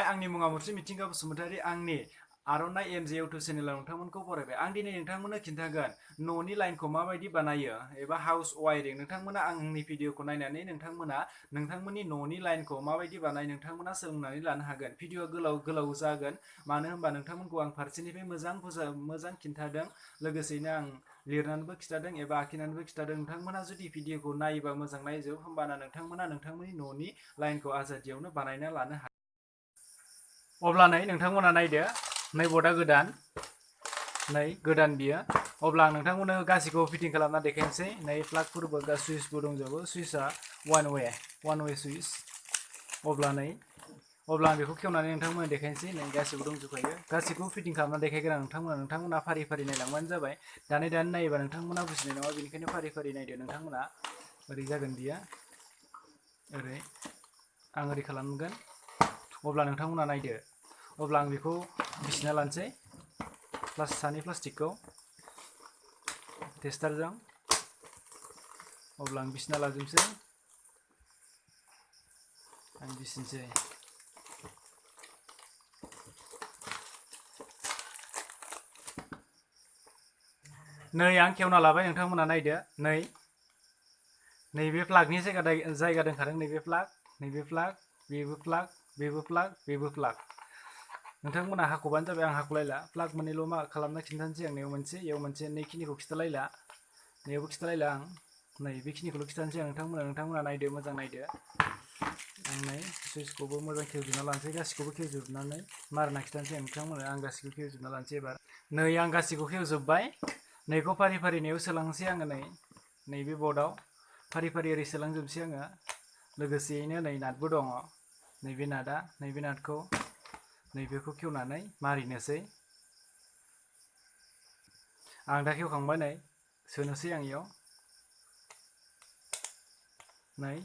खुलुमबाय आंनि मुङा मुर्ति मिथिंगा बसुमतारी आंनि आर'नाइ एमजे इउटुब चेनेलाव नोंथांमोनखौ बरायबाय। आं दिनै नोंथांमोननो खिन्थागोन न'नि लाइनखौ माबायदि बानायो एबा हाउस वायरिं। नोंथांमोना आंनि भिडिअखौ नायनानै नोंथांमोननि न'नि लाइनखौ माबायदि बानाय नोंथांमोना सोलोंनानै लानो हागोन। भिडिअआ गोलाव जागोन, मानो होनबा नोंथांमोनखौ आं फारसेनिफ्राय मोजां खिन्थादों, लोगोसेनो आं लिरनानैबो खिन्थादों एबा आखिनानैबो खिन्थादों। नोंथांमोना जुदि भिडिअखौ नायोबा मोजां नायजोब, होमबाना नोंथांमोना नोंथांमोननि न'नि लाइनखौ आजादियावनो बानायना लानो हागोन। अब्ला नै नोंथांमोना नायदो, नै बर्डआ गोदान बियो। अब्ला आं नोंथांमोननो गासैखौबो फिटिं खालामना देखायनोसै। नै प्लागफोरबो सुइचबो दंजोबो, सुइचआ वान वे सुइच। अब्ला आं बेखौ खेवनानै नोंथांमोननो देखायनोसै। नै गासैबो दंजोबखायो, गासैखौबो फिटिं खालामना देखायगोन आं नोंथांमोना फारि नायलांबानो जाबाय। दानै नायोबा नोंथांमोना बुजिनाय नङा, बेनिखायनो फारि नायदो नोंथांमोना। ओरै जागोन बियो, ओरै आं ओरै खालामगोन। अब्ला नोंथांमोना नायदो। अब्ला आं बेखौ बिसिना लानोसै, सानि प्लास्टिकखौ टेस्टारजों। अब्ला आं बिसिना लाजोबनोसै, आं बिसिनोसै। नै आं खेवना लाबाय, नोंथांमोना नायदो। नैबे प्लागनि जायगा दोनखादों। नैबे प्लाग, बेबो प्लाग। नोंथांमोना हाख'बानो जाबाय, आं हाख'लायला। प्लाग मोननैल' मा खालामना खिन्थानोसै आं। इयाव मोनसे नैखिनिखौ खिथालायला, नैयावबो खिथालायला आं। नै बेखिनिखौल' खिथानोसै आं नोंथांमोना नायदो, मोजां नायदो। आं नै सुइचखौबो मोजां खेवजोबना लानोसै, गासिखौबो खेवजोबनानै मारिना खिथानोसै आं नोंथांमोननो। आं गासिखौबो खेवजोबना लानोसै एबार। नै आं गासिखौ खेवजोब्बाय। नैखौ फारि नैयाव सोलांसै आङो। नैबे बर्डआव फारि ओरै सोलांजोबसै आङो। लोगोसेयैनो नै नाटबो दङ, नैबे नाटखौ नैबेखौ खेवनानै मारिनोसै। आं दा खेवखांबाय, नै सोनोसै आं इयाव। नै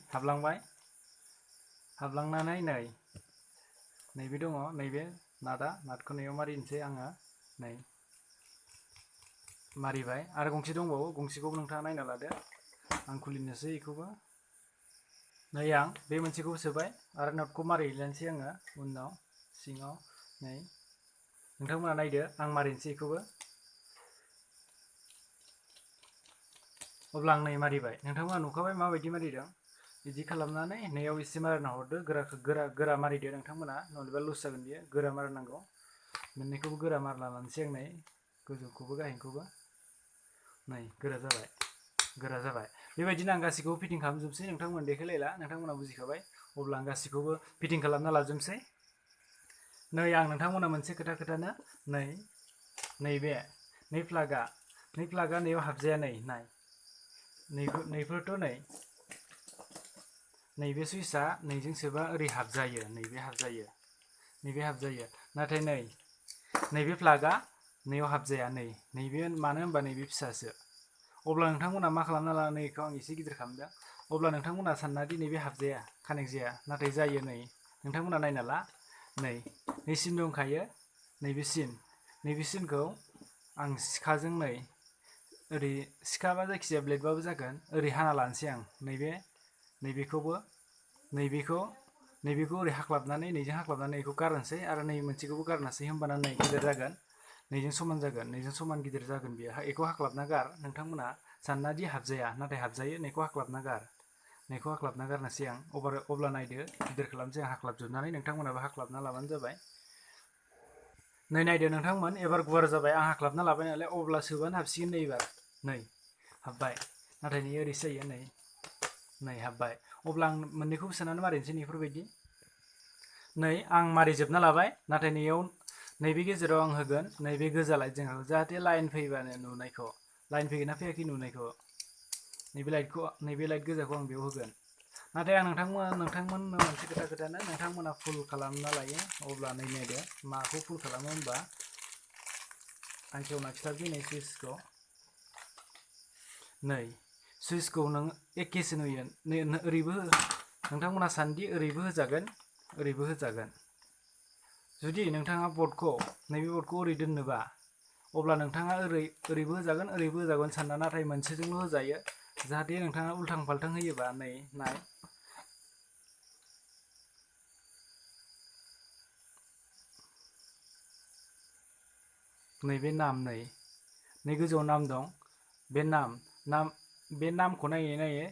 हाबलांनानै नैबे दङ, नैबे नाटखौ नैयाव मारिनोसै आङो। नै मारिबाय। आरो गंसे दंबावो, गंसेखौबो नोंथाङा नायना लादो। आं खुलिनोसै बेखौबो। नै आं बे मोनसेखौबो सोबाय, आरो नाटखौ मारिहैलानोसै आङो उनाव सिङाव। नै नोंथांमोना नायदो, आं मारिनोसै बेखौबो। अब्ला आं नै मारिबाय, नोंथांमोना नुखाबाय माबायदि मारिदों। बिदि खालामनानै नैयाव एसे मारिना हरदो, गोरा मारिदो नोंथांमोना, नङाबा लुज जागोन बियो। गोरा मारिनांगौ, मोननैखौबो गोरा मारिना लानोसै आं। नै गोजौखौबो गाहायखौबो। नै गोरा जाबाय। बेबायदिनो आं गासैखौबो फिटिं खालामजोबसै। नोंथांमोना देखायलायला, नोंथांमोना बुजिखाबाय। अब्ला आं गासैखौबो फिटिं खालामना लाजोबसै। नै आं नोंथांमोना मोनसे खोथा खोथानो, नै प्लागा नैयाव हाबजाया। नैफोरथ' नैबे सुइचआ नैजों सोबा ओरै हाबजायो, नैबे हाबजायो। नाथाय नैबे प्लागआ नैयाव हाबजाया। नैबे मानो होनबा नैबे फिसासो। अब्ला नोंथांमोना मा खालामना ला, नैखौ आं एसे गिदिर खालामदों। अब्ला नोंथांमोना सानना दि नैबे हाबजाया, कानेक्ट जाया, नाथाय जायो। नै नोंथांमोना नायना ला, नैसिम दंखायो। नैबे सिनखौ आं सिखाजों ओरै सिखाबा जायखिजाया ब्लेडबाबो जागोन, ओरै हाना लानोसै आं। नैबेखौ ओरै हाख्लाबनानै, नैजों हाख्लाबनानै बेखौ गारनोसै, आरो नै मोनसेखौबो गारनोसै। होमबाना नै गिदिर जागोन, नैजों समान गिदिर जागोन बियो। बेखौ हाख्लाबना गार। नोंथांमोना सानना दि हाबजाया, नाथाय हाबजायो। नैखौ हाख्लाबना गारनोसै आं। अब्ला नायदो, गिदिर खालामसै आं हाख्लाबजोबनानै। नोंथांमोनाबो हाख्लाबना लाबानो जाबाय। नै नायदो नोंथांमोन, एबार गुवार जाबाय। आं हाख्लाबना लाबाय नालाय, अब्ला सोबानो हाबसिगोन। एबार हाब्बाय, नाथाय नै ओरैसो जायो। नै हाब्बाय। अब्ला आं मोननैखौबो सोनानै मारिनोसै बेफोरबायदि। आं मारिजोबना लाबाय, नाथाय नैबे गेजेराव आं होगोन नैबे गोजा लाइट जोंखौ, जाहाथे लाइन फैबानो नुनायखौ, लाइन फैगोन ना फैयाखै नुनायखौ। नैबे लाइट गोजाखौ आं बेयाव होगोन। नाथाय आं नोंथांमोननो मोनसे खोथा खोथानो, नोंथांमोना फुल खालामना लायो। अब्ला नायदो माखौ फुल खालामो होनबा, आं खेवना खिथानोसै। सुइचखौ सुइचखौ नों एखेसो नुयो। ओरैबो नोंथांमोना सानदि ओरैबो होजागोन। जुदि नोंथाङा नैबे बर्डखौ ओरै दोननोबा, अब्ला नोंथाङा ओरैबो होजागोन सानना, नाथाय मोनसेजोंल' होजायो। जाहाथे नोंथाङा उल्थां फाल्थां होयोबा, नैबे नाम नै गोजौआव नाम दं बे बे नामखौ नायै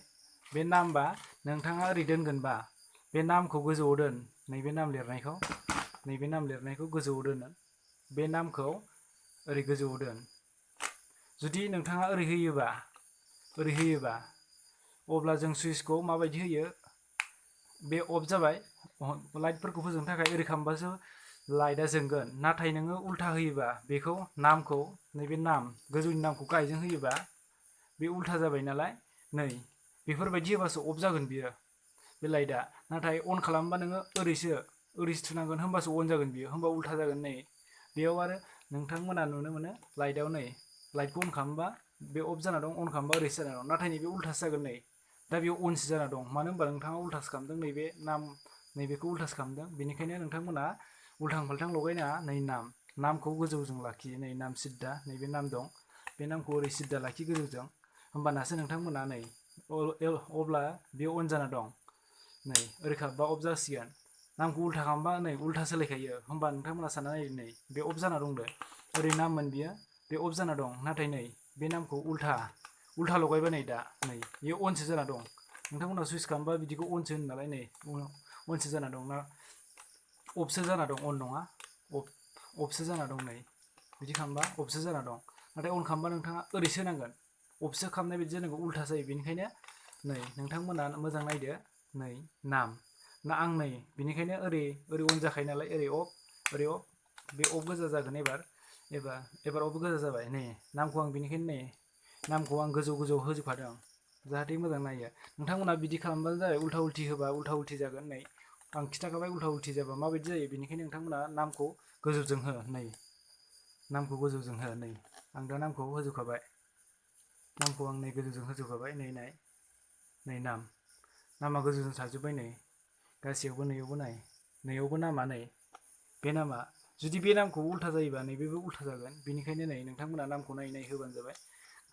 बे नामबा नोंथाङा ओरै दोनगोनबा बे नामखौ गोजौआव दोन नैबे नाम लिरनायखौ गोजौआव दोनो बे नामखौ ओरै गोजौआव दोन जुदि नोंथाङा ओरै होयोबा अब्ला जों सुइचखौ माबायदि होयो बे अफ जाबाय लाइटफोरखौ फोजोंनो थाखाय ओरै खालामबासो लाइटआ जोंगोन नाथाय नोङो उल्था होयोबा बेखौ नामखौ नैबे गोजौनि नामखौ गाहायजों होयोबा बे उल्था जाबाय नालाय नै बेफोरबायदि होबासो अफ जागोन बियो बे लाइटआ नाथाय अन खालामबा नोङो ओरैसो थुनांगोन होमबासो अन जागोन बियो होमबा उल्था जागोन नै बेयाव आरो नोंथांमोना नुनो मोनो लाइटआव नै लाइटखौ अन खालामबा बे अफ जाना दं अन खालामबा ओरैसो जाना दं नाथाय नैबे उल्थासो जागोन नै दा बेयाव अनसो जाना दं मानो होनबा नोंथाङा उल्थासो खालामदों नैबेखौ उल्थासो खालामदों बेनिखायनो नोंथांमोना उल्थां फाल्थां लगायनाङा नै नामखौ गोजौजों लाखियो नै नाम सिद्दा नैबे नाम दं बे नामखौ ओरै सिद्दा लाखि गोजौजों होमबानासो नोंथांमोना नै अब्ला बेयो अन जाना दं नै ओरै खालामबा अफ जासिगोन नामखौ उल्था खालामबा नै उल्था सोलायखायो होमबा नोंथांमोना सानना नायदो नै बे अफ जाना दंदो ओरै नाममोन बियो बे अफ जाना दं नाथाय नै बे नामखौ उल्था लगायबा नै दा नै बेयो अनसो जाना दं नोंथांमोना सुइस खालामबा बिदिखौ अनसो होनो नालाय नै अनसो जाना दं ना अफसो जाना दं अन नङा अफसो जाना दं नै बिदि खालामबा अफसो जाना दं नाथाय अन खालामबा नोंथाङा ओरैसो होनांगोन अफसो खालामनाय बायदि जानांगौ उल्था जायो बेनिखायनो नै नोंथांमोना मोजां नायदो नै आं नै बेनिखायनो ओरै अन जाखायो नालाय ओरै अफ बे अफ गोजा जागोन एबार अफ गोजा जाबाय नै नामखौ आं बेनिखायनो नै नामखौ आं गोजौ होजोबखादों जाहाथे मोजां नायो नोंथांमोना बिदि खालामबानो जाबाय उल्था उल्थि होबा उल्था उल्थि जागोन नै आं खिथाखाबाय उल्था उल्थि जाबा माबायदि जायो बेनिखायनो नोंथांमोना नामखौ गोजौजों हो नै नामखौ गोजौजों हो नै आं दा नामखौ होजोबखाबाय नामखौ आं नै गोजौजों होजोबखाबाय नै नामा गोजौजों थाजोब्बाय नै गासैयावबो नैयावबो नामा नै बे नामा जुदि बे नामखौ उल्था जायोबा नैबेबो उल्था जागोन बेनिखायनो नै नोंथांमोना नामखौ नायै होबानो जाबाय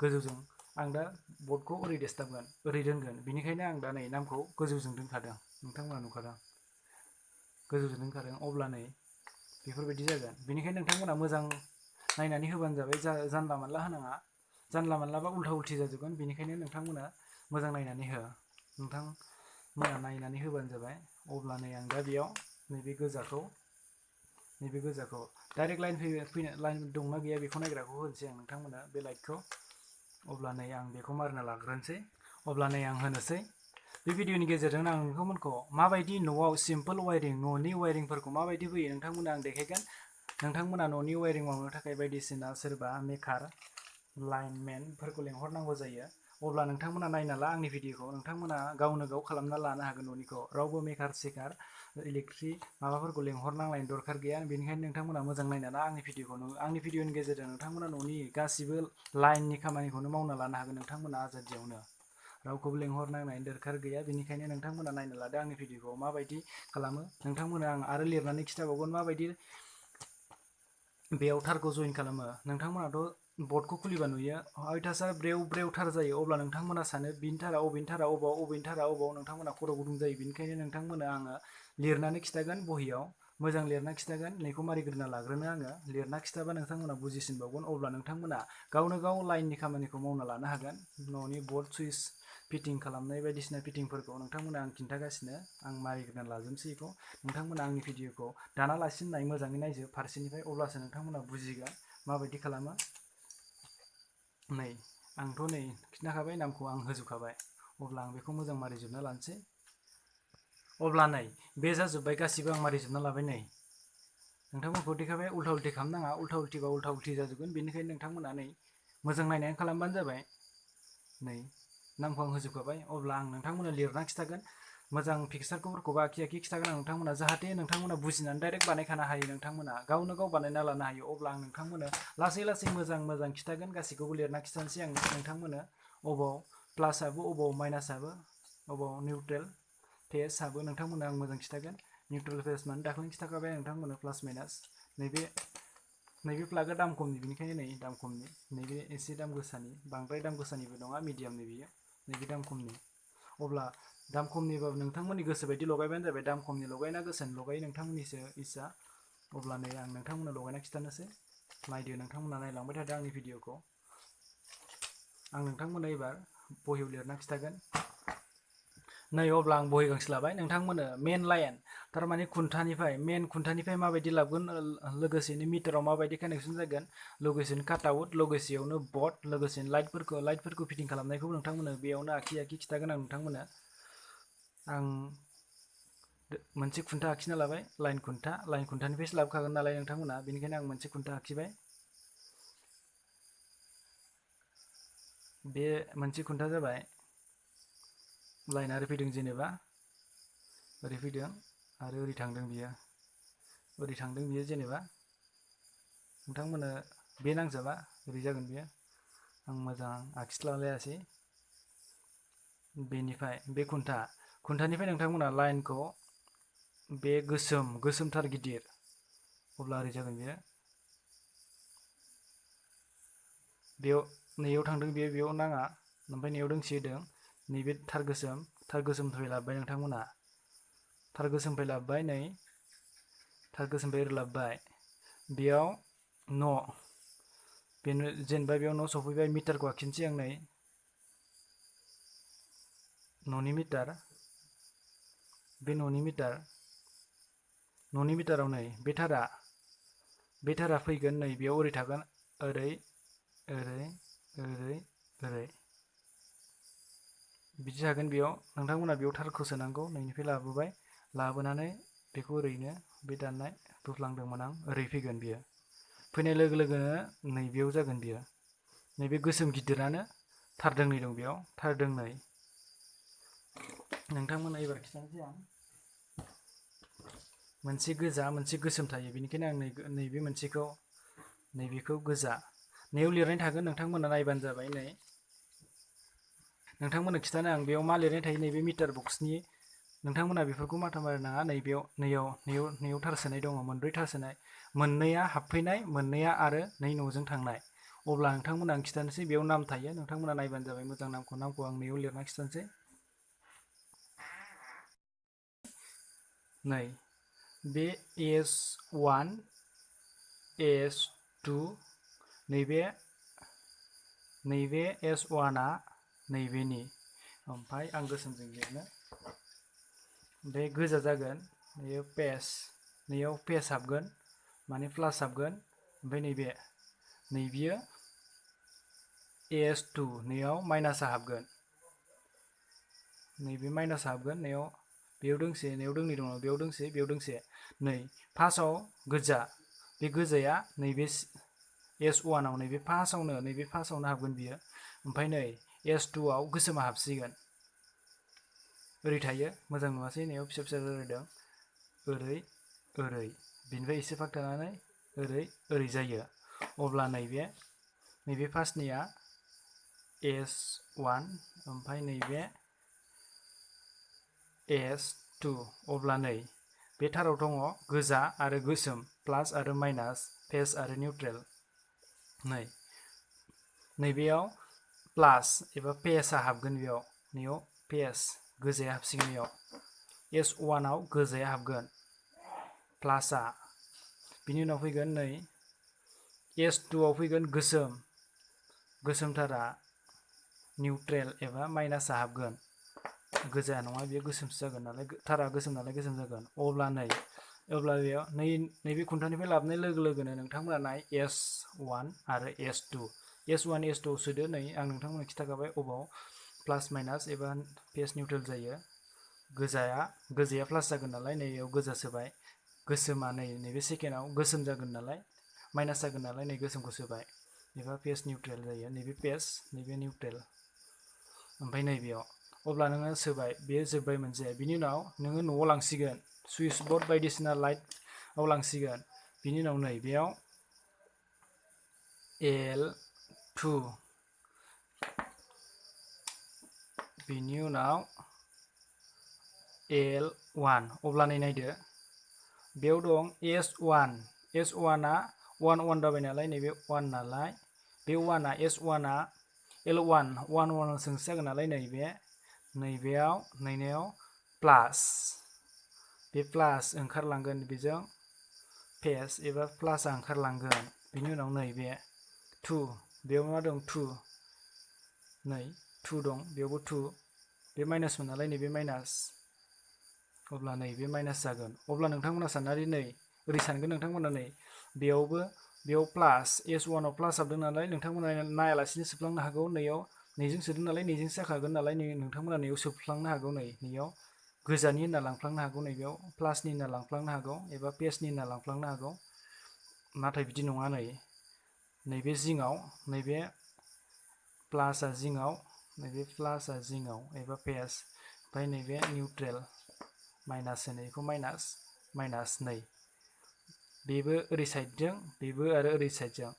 गोजौजों आं दा बर्डखौ ओरै देसथाबगोन ओरै दोनगोन बेनिखायनो आं दा नै नामखौ गोजौजों दोनखादों नोंथांमोना नुखादों गोजौजों दोनखादों अब्ला नै बेफोरबायदि जागोन बेनिखायनो नोंथांमोना मोजां नायनानै होबानो जाबाय जानला मानला होनाङा जानला मानलाबा उल्था उल्थि जाजोबगोन बेनिखायनो नोंथांमोना मोजां नायनानै हो नोंथांमोना नायनानै होबानो जाबाय अब्ला नै आं दा बेयाव नैबे गोजाखौ डाइरेक्ट लाइन दंना गैया बेखौ नायग्राखौ होनोसै आं नोंथांमोना बे लाइटखौ अब्ला नै आं बेखौ मारिना लाग्रोनोसै अब्ला नै आं होनोसै बे भिडिअनि गेजेरजों आं नोंथांमोनखौ माबायदि न'आव सिम्पोल वायरिं न'नि वायरिंफोरखौ माबायदि होयो नोंथांमोना आं देखायगोन नोंथांमोना न'नि वायरिं मावनो थाखाय बायदिसिना सोरबा मेकार लाइनमेनफोरखौ लेंहरनांगौ जायो अब्ला नोंथांमोना नायना ला आंनि भिडिअखौ नोंथांमोना गावनो गाव खालामना लानो हागोन न'निखौ रावबो मेकार सेकार इलेक्ट्रिक माबाफोरखौ लेंहरनांलायनो दरखार गैया बेनिखायनो नोंथांमोना मोजां नायना ला आंनि भिडिअनि गेजेरजों नोंथांमोना न'नि गासिबो लाइननि खामानिखौनो मावना लानो हागोन नोंथांमोना आजादियावनो रावखौबो लेंहरनांनायनि दरखार गैया बेनिखायनो नोंथांमोना नायना लादो आंनि भिडिअखौ माबायदि खालामो नोंथांमोना आं आरो लिरनानै खिथाबावगोन माबायदि बेयाव थारखौ जइन खालामो नोंथांमोनाथ' बर्डखौ खुलिबा नुयो अयथासार ब्रेव थार जायो अब्ला नोंथांमोना सानो बिनि थारा अबाव नोंथांमोना खर' गुदुं जायो बेनिखायनो नोंथांमोना आङो लिरनानै खिथागोन बहियाव मोजां लिरना खिथागोन नैखौ मारिग्रोना लाग्रोनो आङो लिरना खिथाबा नोंथांमोना बुजिसिनबावगोन अब्ला नोंथांमोना गावनो गाव लाइननि खामानिखौ मावना लानो हागोन न'नि बर्ड सुइच फिटिं खालामनाय बायदिसिना फिटिंफोरखौ नोंथांमोना आं खिन्थागासिनो आं मारिग्रोना लाजोबनोसै बेखौ नोंथांमोना आंनि भिडिअखौ दानालासिनो नाय मोजाङै नायजोब फारसेनिफ्राय अब्लासो नोंथांमोना बुजिगोन माबायदि खालामो नै आंथ' नै खिन्थाखाबाय नामखौ आं होजोबखाबाय अब्ला आं बेखौ मोजां मारिजोबना लानोसै अब्ला नै बे जाजोब्बाय गासिबो आं मारिजोबना लाबाय नै नोंथांमोनखौ देखायबाय उल्था उल्थि खालामनाङा उल्था उल्थिबा उल्था उल्थि जाजोबगोन बेनिखायनो नोंथांमोना नै मोजां नायनानै खालामबानो जाबाय नै नामखौ आं होजोबखाबाय अब्ला आं नोंथांमोननो लिरना खिथागोन मोजां पिकचारफोरखौबो आखि खिथागोन आं नोंथांमोना जाहाथे नोंथांमोना बुजिनानै डाइरेक्ट बानायखानो हायो नोंथांमोना गावनो गाव बानायना लानो हायो अब्ला आं नोंथांमोननो लासै मोजां खिथागोन गासैखौबो लिरना खिथानोसै आं नोंथांमोननो अबाव प्लास हाबो अबाव माइनास हाबो अबाव निउट्रेल फेस हाबो नोंथांमोननो आं मोजां खिथागोन निउट्रेल फेस माने दाख्लैनो खिथाखाबाय नोंथांमोननो प्लास माइनास नैबे प्लागआ दाम खमनि बेनिखायनो नै दाम खमनि नैबे एसे दाम गोसानि बांद्राय दाम गोसानिबो नङा मिडियामनि बियो नैबे दाम खमनि अब्ला दाम खमनिबाबो नोंथांमोननि गोसो बायदि लगायबानो जाबाय दाम खमनि लगायना गोसानि लगायो नोंथांमोननिसो इस्सा अब्ला नै आं नोंथांमोननो लगायना खिथानोसै नायदो नोंथांमोना नायलांबाय थादो आंनि भिडिअखौ आं नोंथांमोननो एबार बहियाव लिरना खिथागोन नै अब्ला आं बहि गांसे लाबाय नोंथांमोननो मेन लाइन थारमाने मेन खुन्थानिफ्राय माबायदि लाबोगोन लोगोसेनो मिटाराव माबायदि कानेक्सन जागोन लोगोसेनो काट आउट लोगोसेयावनो बर्ड लोगोसेनो लाइटफोरखौ फिटिं खालामनायखौ नोंथांमोननो बेयावनो आखि खिथागोन आं नोंथांमोननो आं मोनसे खुन्था आखिना लाबाय लाइन खुन्थानिफ्रायसो लाबोखागोन नालाय नोंथांमोना बेनिखायनो आं मोनसे खुन्था आखिबाय बे मोनसे खुन्था जाबाय लाइन आरो फैदों जेनेबा ओरै फैदों आरो ओरै थांदों बियो जेनेबा नोंथांमोननो बे नांजाबा ओरै जागोन बियो आं मोजां आखिस्लाबलायासै बेनिफ्राय बे खुन्थानिफ्राय नोंथांमोना लाइनखौ बे गोसोमथार गिदिर अब्ला ओरै जागोन बेयाव नैयाव थांदों बेयाव नाङा ओमफ्राय नैयाव दोंसे होदों नैबे थार गोसोमनिफ्राय लाबोबाय नोंथांमोना थार गोसोमनिफ्राय लाबोबाय नै थार गोसोमनिफ्राय ओरै लाबोबाय बेयाव जेनेबा बेयाव न' सफैबाय मिटारखौ आखिनोसै आं नै न'नि मिटार बे न'नि मिटाराव नै बे थारा फैगोन नै बेयाव ओरै थागोन ओरै बिदि थागोन बेयाव नोंथांमोना बेयाव थारखौ सोनांगौ नैनिफ्राय लाबोनानै बेखौ ओरैनो बे दाननाय बोफ्लांदोंमोन आं ओरै फैगोन बियो फैनाय लोगो लोगोनो नैबेयाव जागोन बियो नैबे गोसोम गिदिरानो थार दोंनै दं बेयाव थार दोंनै नोंथांमोना एबार खिथानोसै आं मोनसे गोजा मोनसे गोसोम थायो बेनिखायनो आं नैबे नैबेखौ गोजा नैयाव लिरनाय थागोन नोंथांमोना नायबानो जाबाय नै नोंथांमोननो खिथानो आं बेयाव मा लिरनाय थायो नैबे मिटार बक्सनि नोंथांमोना बेफोरखौ माथा मारिनाङा नैयाव थार सोनाय दङ मोनब्रै थार सोनाय मोननैया हाबफैनाय मोननैया आरो नै न'जों थांनाय अब्ला नोंथांमोना आं खिथानोसै बेयाव नाम थायो नोंथांमोना नायबानो जाबाय मोजां नामखौ आं नैयाव लिरना खिथानोसै नै बे S1 S2 नैबे S1आ नैबेनि ओमफ्राय आं गोसोमजों लिरनो बे गोजा जागोन नैयाव पेज हाबगोन माने प्लास हाबगोन ओमफ्राय नैबेयो S2 नैयाव माइनासा हाबगोन नैबे माइनास हाबगोन बेयाव दोंसे नैयाव दोंनै दङ बेयाव दोंसे नै फार्स्टआव गोजा बे गोजाया नैबे S1आव नैबे फार्स्टआवनो हाबगोन बियो ओमफ्राय नै S2आव गोसोमा हाबसिगोन ओरै थायो मोजां नुवासै नैयाव फिसा जालायदों ओरै बिनिफ्राय एसे फाग थानानै ओरै जायो अब्ला नैबे फार्स्टनिया S1 ओमफ्राय नैबे S2 अब्ला नै बे थाराव दङ गोजा आरो गोसोम प्लास आरो माइनास फेज आरो निउट्रेल नैबेयाव प्लास एबा पेजआ हाबगोन नैयाव पेज गोजाया हाबसिगोन बेयाव S1आव गोजाया हाबगोन प्लासआ बिनि उनाव फैगोन नै S2आव फैगोन गोसोमथारा निउट्रेल एबा माइनासआ हाबगोन गोजा नङा बेयो गोसोमसो जागोन नालाय थारा गोसोम नालाय गोसोम जागोन अब्ला बेयाव नैबे खुन्थानिफ्राय लाबोनाय लोगो लोगोनो नोंथांमोना नाय S1 आरो S2 सोदो नै आं नोंथांमोननो खिथाखाबाय अबाव प्लास माइनास एबा फेज निउट्रेल जायो गोजाया प्लास जागोन नालाय नैयाव गोजा सोबाय गोसोमा नैबे सेकेन्डआव गोसोम जागोन नालाय माइनास जागोन नालाय नै गोसोमखौ सोबाय एबा फेज निउट्रेल जायो नैबे पेज नैबे निउट्रेल ओमफ्राय नैबेयाव अब्ला नोङो सोबाय बेयो जोब्बाय मोनसे बिनि उनाव नोङो न'आव लांसिगोन सुइस बर्ड बायदिसिना लाइटआव लांसिगोन बिनि उनाव नै बेयाव L2 बिनि उनाव L1 अब्ला नायदो बेयाव दं S1आ 1 जाबाय नालाय नैबे 1 नालाय बे S1आ L1 सोंसो जागोन नालाय नैबेयाव प्लास बे प्लास ओंखारलांगोन बेजों फेज एबा प्लासआ ओंखारलांगोन बिनि उनाव नैबे 2 बेयाव मा दं 2 नै 2 दं बेयावबो 2 बे माइनासमोन नालाय नैबे माइनास अब्ला नैबे माइनास जागोन अब्ला नोंथांमोना साननानै नै ओरै सानगोन नोंथांमोना नै बेयाव प्लास S1 आव प्लास हाबदों नालाय नोंथांमोना नायालासिनो सोफ्लांनो हागौ नैयाव नैजों सोदों नालाय नैजोंसो जाखागोन नालाय नोंथांमोना नैयाव सोफ्लांनो हागौ नैयाव गोजानि होनना लांफ्लांनो हागौ नैबेयाव प्लासनि होनना लांफ्लांनो हागौ एबा पेजनि होनना लांफ्लांनो हागौ नाथाय बिदि नङा नैबे जिङाव नैबे प्लासआ जिङाव नैबे प्लासआ जिङाव एबा पेज ओमफ्राय नैबे निउट्रेल माइनास होनो बेखौ माइनास नै बेबो ओरै साइडजों बेबो आरो ओरै साइडजों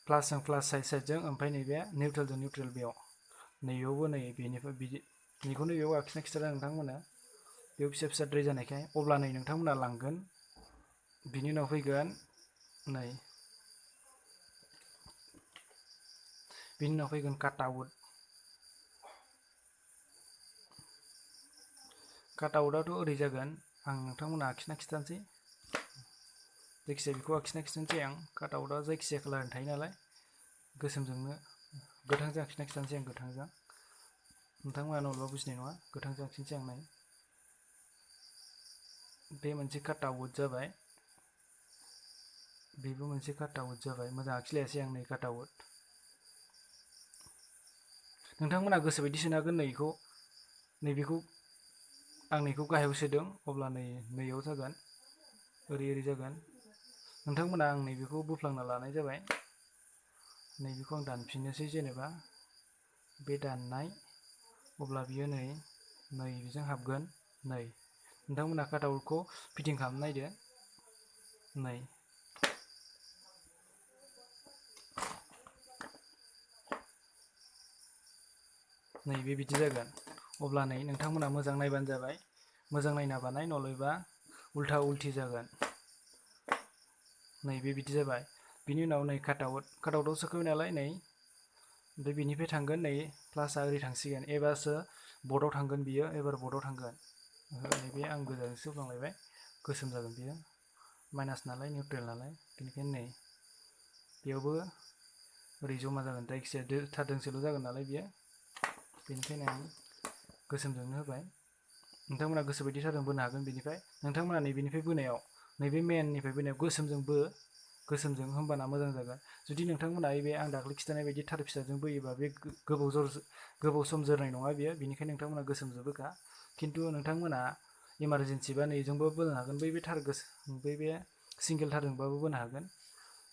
प्लासजों प्लास साइडजों ओमफ्राय नैबे निउट्रेलजों निउट्रेल बेयाव नैयावबो नै बेनिफ्राय बेखौनो बेयाव आखिना खिथादों नोंथांमोना बेयाव फिसा फिसाद्राय जानायखाय अब्ला नै नोंथांमोना लांगोन बिनि उनाव फैगोन नै बिनि उनाव फैगोन काटआउटआथ' ओरै जागोन आं नोंथांमोना आखिना खिथानोसै जायखिजाया बेखौ आखिना खिथानोसै आं काटआउटआ जायखिजाया कालारनि थायो नालाय गोसोमजोंनो गोथांजों आखिना खिथानोसै आं गोथांजों नोंथांमोना नङाब्ला बुजिनाय नङा गोथांजों आखिनोसै आं नै बे मोनसे काटआउट जाबाय बेबो मोनसे काटआउट जाबाय मोजां आखिलायासै आं नै काटआउट नोंथांमोना गोसोबायदि सोनो हागोन नैबेखौ आं नैखौ गाहायाव सोदों अब्ला नैयाव जागोन ओरै जागोन नोंथांमोना आं नैबेखौ बोफ्लांना लानाय जाबाय नैबेखौ आं दानफिननोसै जेनेबा बे दाननाय अब्ला बियो नैबेजों हाबगोन नै नोंथांमोना काटआउटखौ फिटिं खालामना नायदो नै नैबे बिदि जागोन अब्ला नै नोंथांमोना मोजां नायबानो जाबाय मोजां नायना बानाय नलयबा उल्था उल्थि जागोन नैबे बिदि जाबाय बिनि उनाव नै काटआउटआव सोखाबाय नालाय नै ओमफ्राय बिनिफ्राय थांगोन नै प्लासआ ओरै थांसिगोन एबारसो बर्डआव थांगोन बियो एबार बर्डआव थांगोन नैबे आं गोजाजोंसो होफ्लांलायबाय गोसोम जागोन बियो माइनास नालाय निउट्रेल नालाय बेनिखायनो नै बेयावबो ओरै जमा जागोन जायखिजाया थार दोंसेल' जागोन नालाय बियो बेनिखायनो आं गोसोमजोंनो होबाय नोंथांमोना गोसोबायदि थारजों बोनो हागोन बेनिफ्राय नोंथांमोना नैबेनिफ्राय बोनायाव नैबे मेननिफ्राय बोनायाव गोसोमजों होमबाना मोजां जागोन जुदि नोंथांमोना बे आं दाख्लै खिथानाय बायदि थार फिसाजों बोयोबा बे गोबाव सम जोरनाय नङा बियो बेनिखायनो नोंथांमोना गोसोमजों बोखा खिन्थु नोंथांमोना इमारजेन्सि बा नैजोंबो बोनो हागोन बे सिंगेल थारजोंबाबो बोनो हागोन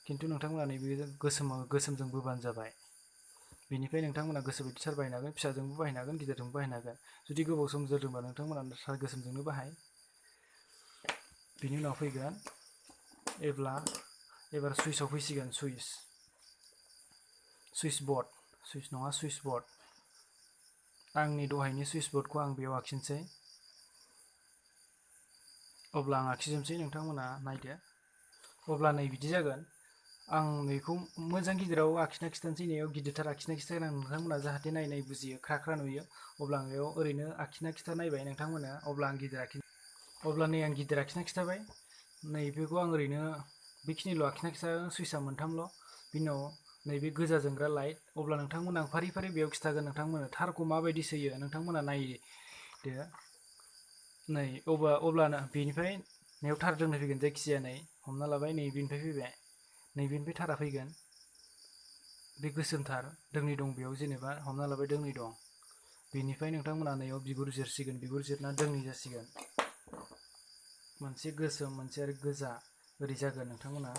खिन्थु नोंथांमोना नैबे गोसोमजों बोबानो जाबाय बेनिफ्राय नोंथांमोना गोसोबायदि थार बाहायनो हागोन फिसाजोंबो बाहायनो हागोन गिदिरजोंबो बाहायनो हागोन जुदि गोबाव सम जोरदोंबा नोंथांमोना थार गोसोमजोंनो बाहाय बिनि उनाव फैगोन एबार सुइचआव फैसिगोन सुइच बर्ड आंनि दहायनि सुइच बर्डखौ आं बेयाव आखिनोसै अब्ला आं आखिजोबसै नोंथांमोना नायदो अब्ला नै बिदि जागोन आं नैखौ मोजां गिदिराव आखिना खिथानोसै नैयाव गिदिरथार आखिना खिथागोन आं नोंथांमोना जाहाथे नायै बुजियो ख्रा ख्रा नुयो अब्ला आं बेयाव ओरैनो आखिना खिथा नायबाय नोंथांमोना अब्ला नै आं गिदिर आखिना खिथाबाय नैबेखौ आं ओरैनो बेखिनिल' आखिना खिथागोन सुइचआ मोनथामल' बिनि उनाव नैबे गोजा जोंग्रा लाइट अब्ला नोंथांमोना आं फारि फारि बेयाव खिथागोन नोंथांमोना थारखौ माबायदि सोयो नोंथांमोना नायदो नै अब्लानो बेनिफ्राय नैयाव थार दोंनै फैगोन जायखिजाया नै हमना लाबाय नैबेनिफ्राय फैबाय नैबेनिफ्राय थारा फैगोन बे गोसोम थार दोंनै दं बेयाव जेनेबा हमना लाबाय दोंनै दं बेनिफ्राय नोंथांमोना नैयाव बिगुर जिरसिगोन बिगुर जिरना दोंनै जासिगोन मोनसे गोसोम मोनसे आरो गोजा ओरै जागोन नोंथांमोना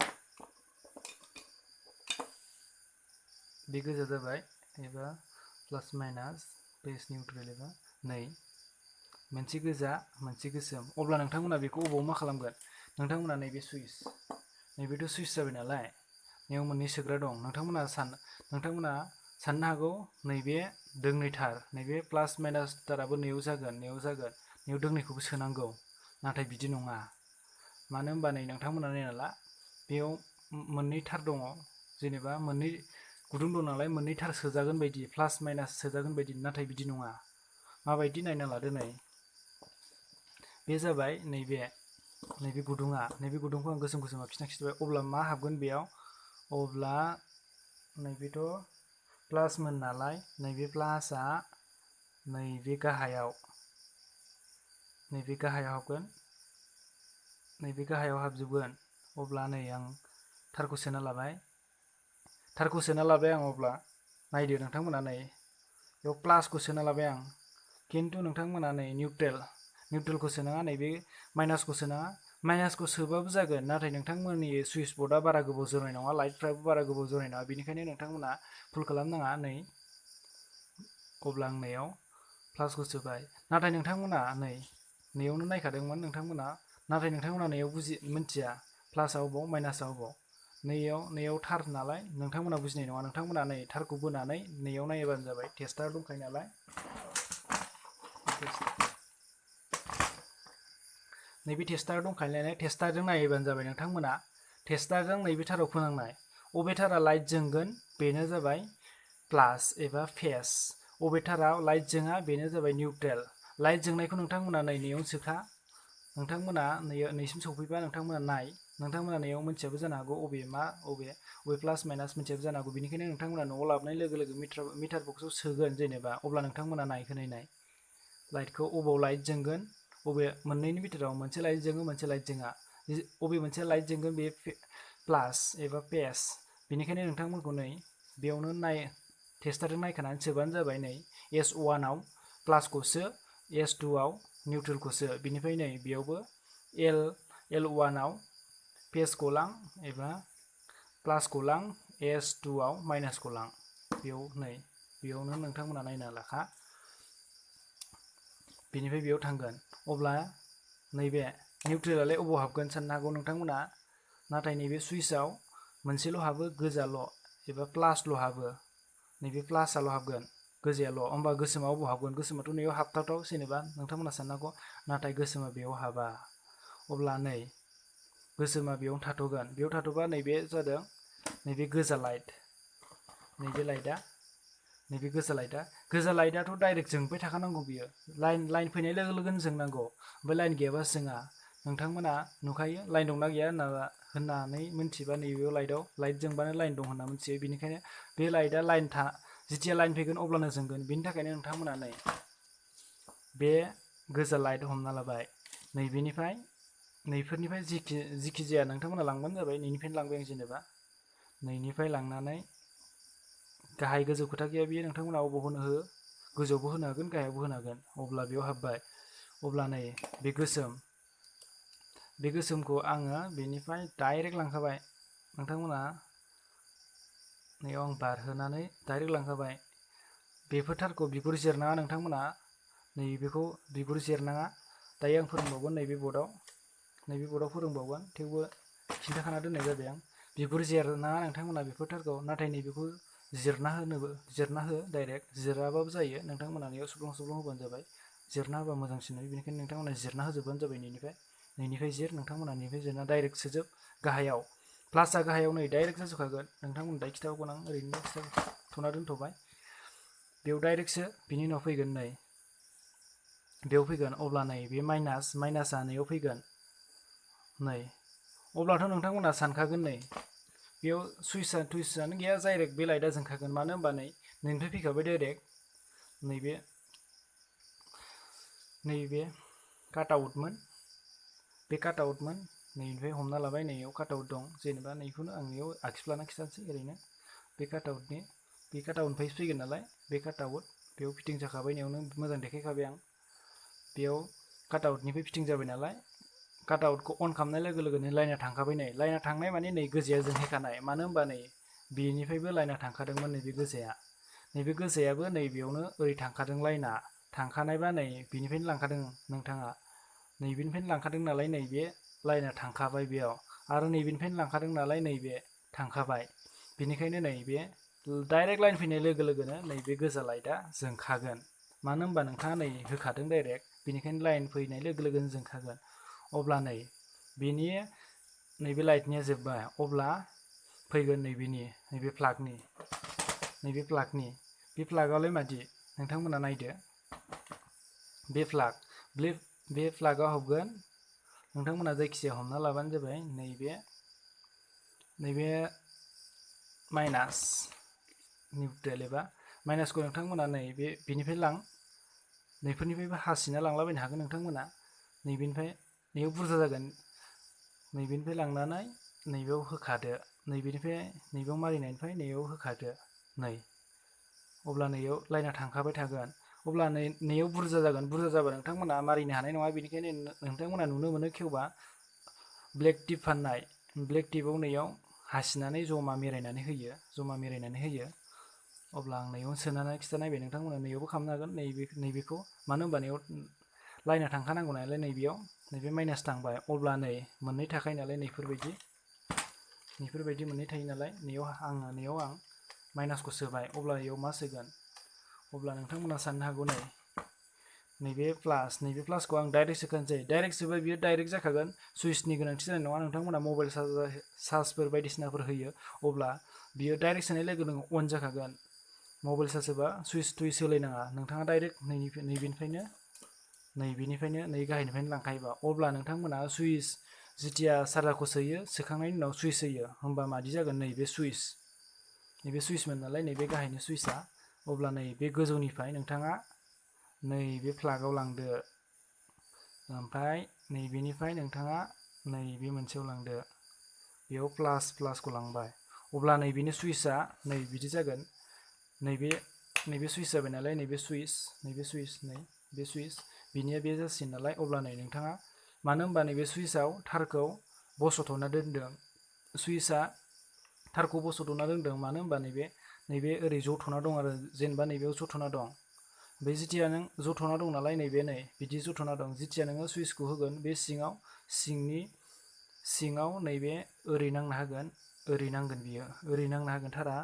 बे गोजा जाबाय एबा प्लास माइनास पेज निउट्रेल एबा नै मोनसे गोजा मोनसे गोसोम अब्ला नोंथांमोना बेखौ अबाव मा खालामगोन नोंथांमोना नैबे नैबेथ' सुइच जाबाय नालाय नैयाव मोननै सोग्रा दं नोंथांमोना साननो हागौ नैबे दोंनै थार नैबे प्लास माइनास थाराबो नैयाव जागोन नैयाव दोंनैखौबो सोनांगौ नाथाय बिदि नङा मानो होनबा नै नोंथांमोना नायना ला बेयाव मोननै थार दङ जेनेबा मोननै गुदुं दं नालाय मोननै थार सोजागोन बायदि प्लास माइनास सोजागोन बायदि नाथाय बिदि नङा माबायदि नायना लादो नै बे जाबाय नैबे गुदुंखौ आं गोसोम आखिना खिथाबाय अब्ला मा हाबगोन बेयाव अब्ला नैबेथ' प्लासमोन नालाय नैबे प्लासआ नैबे गाहायाव हाबगोन, नैबे गाहायाव हाबजोबगोन। अब्ला नै आं थारखौ सोना लाबाय आं। अब्ला नायदो नोंथांमोना नै बेयाव प्लासखौ सोना लाबाय आं, खिन्थु नोंथांमोना नै निउट्रेलखौ सोनाङा, नैबे माइनासखौ सोनाङा। माइनासखौ सोबाबो जागोन, नाथाय नोंथांमोननि सुइस बर्डआ बारा गोबाव जोरनाय नङा, लाइटफ्राबो बारा गोबाव जोरनाय नङा, बेनिखायनो नोंथांमोना फुल खालामनाङा। नै अब्ला आं नैयाव प्लासखौ सोबाय, नाथाय नोंथांमोना नैयावनो नायखादोंमोन नाथाय नोंथांमोना नैयाव मिन्थिया प्लासआ अबाव माइनासआ अबाव। नैयाव थार नालाय नोंथांमोना बुजिनाय नङा। नोंथांमोना नै थारखौ बोनानै नैयाव नायोबानो जाबाय, टेस्टार दंखायो नालाय। नैबे टेस्टारजों नायोबानो जाबाय। नोंथांमोना टेस्टारजों नैबे थाराव फोनांनाय, अबे थारा लाइट जोंगोन बेनो जाबाय प्लास एबा फेस, अबे थारा लाइट जोङा बेनो जाबाय निउट्रेल। लाइट जोंनायखौ नोंथांमोना नैयावनो सोखा। नोंथांमोना नैसिम सौफैबा नोंथांमोना नैयाव मोनथियाबो जानो हागौ अबे प्लास माइनास मोनथियाबो जानो हागौ। बेनिखायनो नोंथांमोना न'आव लाबोनाय लोगो लोगो मिटार बक्सआव सोगोन जेनेबा, अब्ला नोंथांमोना नाय लाइटखौ अबाव लाइट जोंगोन, अबे मोननैनि बिथोराव मोनसे लाइट जोङो मोनसे लाइट जोङा, अबे मोनसे लाइट जोंगोन बे प्लास एबा पेस। बेनिखायनो नोंथांमोनखौ नै बेयावनो टेस्टारजों नायखानानै सोबानो जाबाय। नै S1आव प्लासखौ सो, S2आव निउट्रेलखौ सो। बिनिफ्राय नै बेयावबो L1आव पेसखौ लां एबा प्लासखौ लां, S2आव माइनासखौ लां। बेयावनो नोंथांमोना नायना लाखा। बेनिफ्राय बेयाव थांगोन, अब्ला नैबे निउट्रेलालाय अबाव हाबगोन साननो हागौ नोंथांमोना, नाथाय नैबे सुइचआव मोनसेल' हाबो, गोजाल' एबा प्लासल' हाबो। नैबे प्लासआल' हाबगोन, गोजायाल'। होमबा गोसोमा अबाव हाबगोन? गोसोमाथ' नैयाव हाबथावथाव जेनेबा नोंथांमोना साननो हागौ, नाथाय गोसोमा बेयाव हाबा। अब्ला नै गोसोमा बेयावनो थाथ'गोन। बेयाव थाथ'बा नैबे जादों नैबे गोजा लाइट, नैबे गोजा लाइटआथ' डाइरेक्ट जोंबाय थाखानांगौ। बियो लाइन फैनाय लोगो लोगोनो जोंनांगौ, ओमफ्राय लाइन गैयाबा जोङा। नोंथांमोना नुखायो लाइन दंना गैया होननानै मिन्थिबा नैबेयाव लाइट जोंबानो लाइन दं होनना मिथियो। बेनिखायनो बे लाइटआ जेथिया लाइन फैगोन अब्लानो जोंगोन। बेनि थाखायनो नोंथांमोना नै बे गोजा लाइट हमना लाबाय, नैफोरनिफ्राय जिखि जाया नोंथांमोना लांबानो जाबाय। नैनिफ्रायनो लांबाय आं जेनेबा, नैनिफ्राय लांनानै गाहाय गोजौ खोथा गैया बियो, नोंथांमोना अबाव होनो हो, गोजौआवबो होनो हागोन गाहायावबो होनो हागोन। अब्ला बेयाव हाबबाय। अब्ला नै बे गोसोमखौ आङो बेनिफ्राय डाइरेक्ट लांखाबाय। नोंथांमोना नैयाव आं बारहोनानै डाइरेक्ट लांखाबाय। बेफोर थारखौ बिगुर जिरनाङा नोंथांमोना, नैबेखौ बिगुर जिरनाङा। दायो आं फोरोंबावगोन नैबे बर्डआव फोरोंबावगोन, थेवबो खिन्थाखाना दोननाय जाबाय आं। बिगुर जिरनाङा नोंथांमोना बेफोर थारखौ, नाथाय नैबेखौ जिरना हो डाइरेक्ट। जिराबाबो जायो, नोंथांमोना नैयाव सुफ्लं होबानो जाबाय। जिरना होबा मोजांसिन नुयो, बेनिखायनो नोंथांमोना जिरना होजोबबानो जाबाय। नैनिफ्राय नोंथांमोना नैनिफ्राय जिरना डाइरेक्ट सोजोब गाहायाव। प्लासआ गाहायाव नै डाइरेक्ट जाजोबखागोन। नोंथांमोना दायो खिथागोन आं, ओरैनो खिथाथ'ना दोनथ'बाय। बेयाव डाइरेक्ट सो, बिनि उनाव फैगोन नै बेयाव फैगोन। अब्ला नै बे माइनासआ नैयाव फैगोन। नै अब्लाथ' नोंथांमोना सानखागोन, नै बेयाव सुइचआनो गैया, डाइरेक्ट बे लाइटआ जोंखागोन। मानो होनबा नैनिफ्राय फैखाबाय डाइरेक्ट। नैबे काटआउटमोन, नैनिफ्राय हमना लाबाय। नैयाव काटआउट दं जेनेबा, नैखौनो आं नैयाव आखिफ्लाना खिथानोसै ओरैनो। बे काटआउटनिफ्राय फैगोन नालाय, बे काटआउट बेयाव फिटिं जाखाबाय। नैयावनो मोजां देखायखाबाय आं। बेयाव काटआउटनिफ्राय फिटिं जाबाय नालाय, काटआउटखौ अन खालामनाय लोगो लोगोनो लाइना थांखाबाय। नै लाइना थांनाय माने नै गोजाया जोंहैखानाय। मानो होनबा नै बेनिफ्रायबो लाइना थांखादोंमोन। नैबे गोजायाबो नै बेयावनो ओरै थांखादों। लाइना थांखानायबा नै बेनिफ्रायनो लांखादों नोंथाङा, नैबेनिफ्रायनो लांखादों नालाय नैबे लाइना थांखाबाय बेयाव, आरो नैबेनिफ्रायनो लांखादों नालाय नैबे थांखाबाय। बेनिखायनो नैबे डाइरेक्ट लाइन फैनाय लोगो लोगोनो नैबे गोजा लाइटआ जोंखागोन। मानो होनबा नोंथाङा नै होखादों डाइरेक्ट, बेनिखायनो लाइन फैनाय लोगो लोगोनो जोंखागोन। अब्ला नैबे लाइटनिया जोब्बाय। अब्ला फैगोन नैबे प्लागनि। बे प्लागआलाय मादि नोंथांमोना नायदो। बे प्लागआव हाबगोन। नोंथांमोना जायखिजाया हमना लाबानो जाबाय। नैबे माइनास निउट्रेल एबा माइनासखौ नोंथांमोना नैबे बेनिफ्राय लां नैफोरनिफ्रायबो हासिना लांलाबायनो हागोन नोंथांमोना नैबेनिफ्राय नैयाव बुरजा जागोन नैबेनिफ्राय लांनानै नैबेयाव होखादो नैबेनिफ्राय नैबेयाव मारिनायनिफ्राय नैयाव होखादो नै अब्ला नैयाव लाइना थांखाबाय थागोन अब्ला नैयाव बुरजा जागोन बुरजा जाबा नोंथांमोना मारिनो हानाय नङा बेनिखायनो नोंथांमोना नुनो मोनो खेवबा ब्लेक टिप फाननाय ब्लेक टिपआव नैयाव हासिनानै जमा मेरायनानै होयो अब्ला आं नैयावनो सोनानै खिथानायबाय नोंथांमोना नैयावबो खालामनो हागोन नैबेखौ मानो होनबा नैयाव लाइना थांखानांगौ नालाय नैबेयाव नैबे माइनास थांबाय अब्ला नै मोननै थाखायो नालाय नैफोरबायदि मोननै थायो नालाय नैयाव आं माइनासखौ सोबाय अब्ला नैयाव मा सोगोन अब्ला नोंथांमोना साननो हागौ नैबे प्लासखौ आं डाइरेक्ट सोखानोसै डाइरेक्ट सोबा बियो डाइरेक्ट जाखागोन सुइचनि गोनांथि जानाय नङा नोंथांमोना मबाइल चार्जफोर बायदिसिनाफोर होयो अब्ला बियो डाइरेक्ट सोनाय लोगो लोगो अन जाखागोन मबाइल चार्ज होबा सुइच थुइच होलायनाङा नोंथाङा डाइरेक्ट नैबेनिफ्रायनो नै गाहायनिफ्रायनो लांखायोबा अब्ला नोंथांमोना सुइच जिथिया चार्जारखौ सोयो सोखांनायनि उनाव सुइच होयो होमबा मादि जागोन नैबे सुइचमोन नालाय नैबे गाहायनि सुइचआ अब्ला नैबे गोजौनिफ्राय नोंथाङा नैबे प्लागाव लांदो ओमफ्राय नैबेनिफ्राय नोंथाङा नैबे मोनसेयाव लांदो बेयाव प्लासखौ लांबाय अब्ला नैबेनि सुइचआ नै बिदि जागोन नैबे सुइच जाबाय नालाय नैबे सुइच बिनिया बे जासिगोन नालाय अब्ला नै नोंथाङा मानो होनबा नैबे सुइचआव थारखौ बस'थ'ना दोनदों सुइचआ थारखौ बस'थ'ना दोनदों मानो होनबा नैबे ओरै जथ'ना दं आरो जेनेबा नैबेयाव जथ'ना दं बे जिथिया नों जथ'ना दं नालाय नैबे नै बिदि जथ'ना दं जिथिया नोङो सुइचखौ होगोन बे सिङाव नैबे ओरै नांना होगोन ओरै नांगोन बियो ओरै नांना होगोन थारा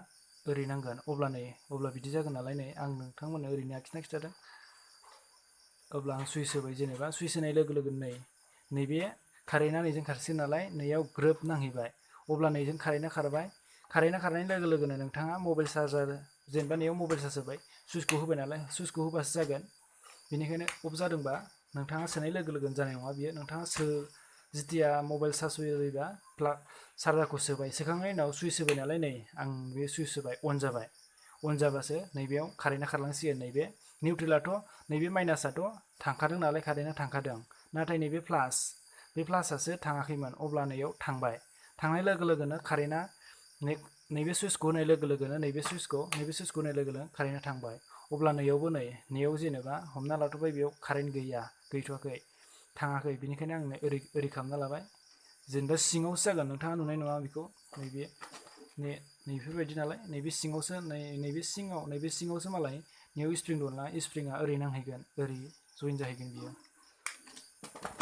ओरै नांगोन अब्ला बिदि जागोन नालाय नै आं नोंथांमोननो ओरैनो आखिना खिथादों अब्ला आं सुइच होबाय जेनेबा सुइच होनाय लोगो लोगो नैबे कारेन्टआ नैजों खारसिगोन नालाय नैयाव ग्रोब नांहैबाय अब्ला नैजों कारेन्टआ खारनाय लोगो लोगोनो नोंथाङा मबाइल चार्जार जेनेबा नैयाव मबाइल चार्ज होबाय सुइचखौ होबाय नालाय सुइचखौ होबासो जागोन बेनिखायनो अफ जादोंबा नोंथाङा सोनाय लोगो लोगोनो जानाय नङा बियो नोंथाङा जिथिया मबाइल चार्ज होयोबा चार्जारखौ सोबाय सोखांनायनि उनाव सुइच होबाय नालाय नै आं बे सुइच होबाय अन जाबासो नैबेयाव कारेन्टआ खारलांसिगोन नैबे निउट्रेलाथ' नैबे माइनासआथ' थांखादों नालाय कारेन्टआ थांखादों नाथाय नैबे प्लासआसो थाङाखैमोन अब्ला नैयाव थांनाय लोगो लोगोनो कारेन्टआ नैबे सुइचखौ होनाय लोगो लोगोनो नैबे सुइचखौ होनाय लोगो लोगोनो कारेन्टआ थांबाय अब्ला नैयाव जेनेबा हमना लाथ'बाय बेयाव कारेन्ट गैथ'वाखै थाङाखै बेनिखायनो आं ओरै खालामना लाबाय जेनेबा सिङावसो जागोन नोंथाङा नुनाय नङा बेखौ नैबेफोरबायदि नालाय नैबे सिङावसो मालाय नैयाव स्प्रिं दं नालाय स्प्रिंआ ओरै नांहैगोन ओरै जइन जाहैगोन बियो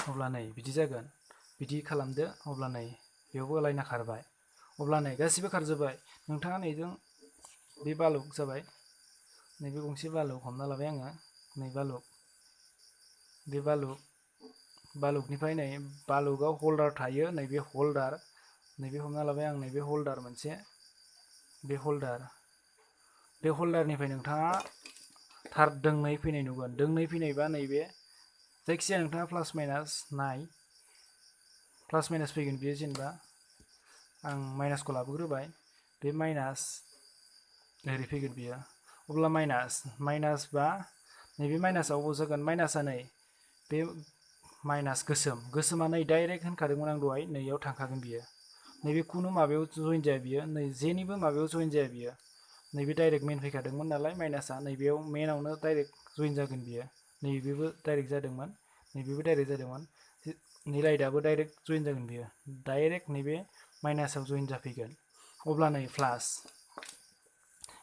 अब्ला नै बिदि जागोन बिदि खालामदो अब्ला नै बेयावबो लाइना खारबाय अब्ला नै गासिबो खारजोब्बाय नोंथाङा नैजों बे बालुक जाबाय नैबे गंसे बालुक हमना लाबाय आङो नै बे बालुकनिफ्राय नै बालुकआव हल्डार थायो नैबे हमना लाबाय आं नैबे हल्डार मोनसे बे हल्डारनिफ्राय नोंथाङा थार दोंनै फैनाय नुगोन दोंनै फैनायबा नैबे जायखिजाया नोंथाङा प्लास माइनास फैगोन बियो जेनेबा आं माइनासखौ लाबोग्रोबाय बे माइनास ओरै फैगोन बियो अब्ला माइनास बा नैबे माइनासआव अबाव जागोन माइनासआ नै बे माइनास गोसोमा नै डाइरेक्ट होनखादोंमोन आं दहाय नैयाव थांखागोन बियो नैबे खुनु माबायाव जइन जाया बियो नै जेनिबो माबायाव जइन जाया बियो नैबे डाइरेक्ट मेन फैखादोंमोन नालाय माइनासआ नैबेयाव मेनावनो डाइरेक्ट जइन जागोन बियो नैबेबो डाइरेक्ट जादोंमोन नै लाइटआबो डाइरेक्ट जइन जागोन बियो डाइरेक्ट नैबे माइनासआव जइन जाफैगोन अब्ला नै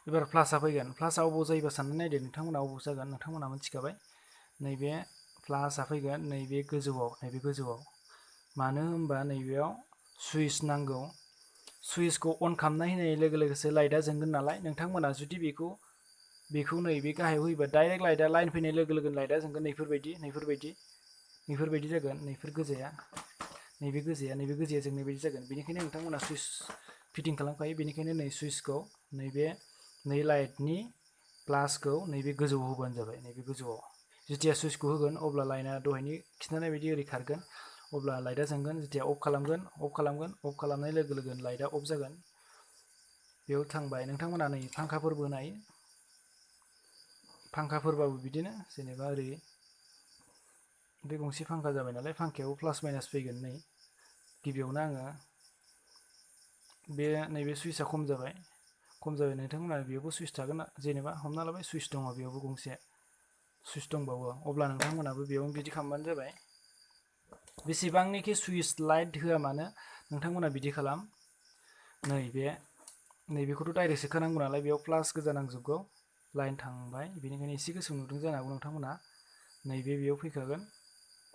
एबार प्लासआ फैगोन प्लासआ अबाव जायोबा साननानै नायदो नोंथांमोना अबाव जागोन नोंथांमोना मिथिखाबाय नैबे प्लासआ फैगोन नैबे गोजौआव मानो होनबा नैबेयाव सुइच नांगौ सुइचखौ अन खालामना होनाय लोगो लोगोसो लाइटआ जोंगोन नालाय नोंथांमोना जुदि बेखौ नैबे गाहायाव होयोबा डाइरेक्ट लाइटआ लाइन फैनाय लोगो लोगोनो लाइटआ जोंगोन नैफोरबायदि जागोन नैबे गोजाया जोंनाय बायदि जागोन बेनिखायनो नोंथांमोना सुइच फिटिं खालामखायो बेनिखायनो नै सुइचखौ नै लाइटनि प्लासखौ नैबे गोजौआव होबानो जाबाय नैबे गोजौआव जेथिया सुइचखौ होगोन अब्ला लाइटआ दहायनि खिन्थानाय बायदि ओरै खारगोन अब्ला लाइटआ जोंगोन जेथिया अफ खालामनाय लोगो लोगोनो लाइटआ अफ जागोन बेयाव थांबाय नोंथांमोना नै फांखाफोरबो होनो हायो फांखाफोरबाबो बिदिनो जेनेबा ओरै बे गंसे फांखा जाबाय नालाय फांखायाव प्लास माइनास फैगोन नै गिबियावनो आङो बे नैबे सुइचआ खम जाबाय नोंथांमोना बेयावबो सुइच थागोन जेनेबा हमना लाबाय सुइच दङ बेयावबो गंसे सुइच दंबावो अब्ला नोंथांमोनाबो बेयावनो बिदि खालामबानो जाबाय बेसेबांनोखि सुइच लाइट होआ मानो नोंथांमोना बिदि खालाम नैबेखौथ' डाइरेक्ट सोखानांगौ नालाय बेयाव प्लास गोजा नांजोबगौ लाइन थांबाय बेनिखायनो एसे गोसोम नुदों जानो हागौ नोंथांमोना नैबे बेयाव फैखागोन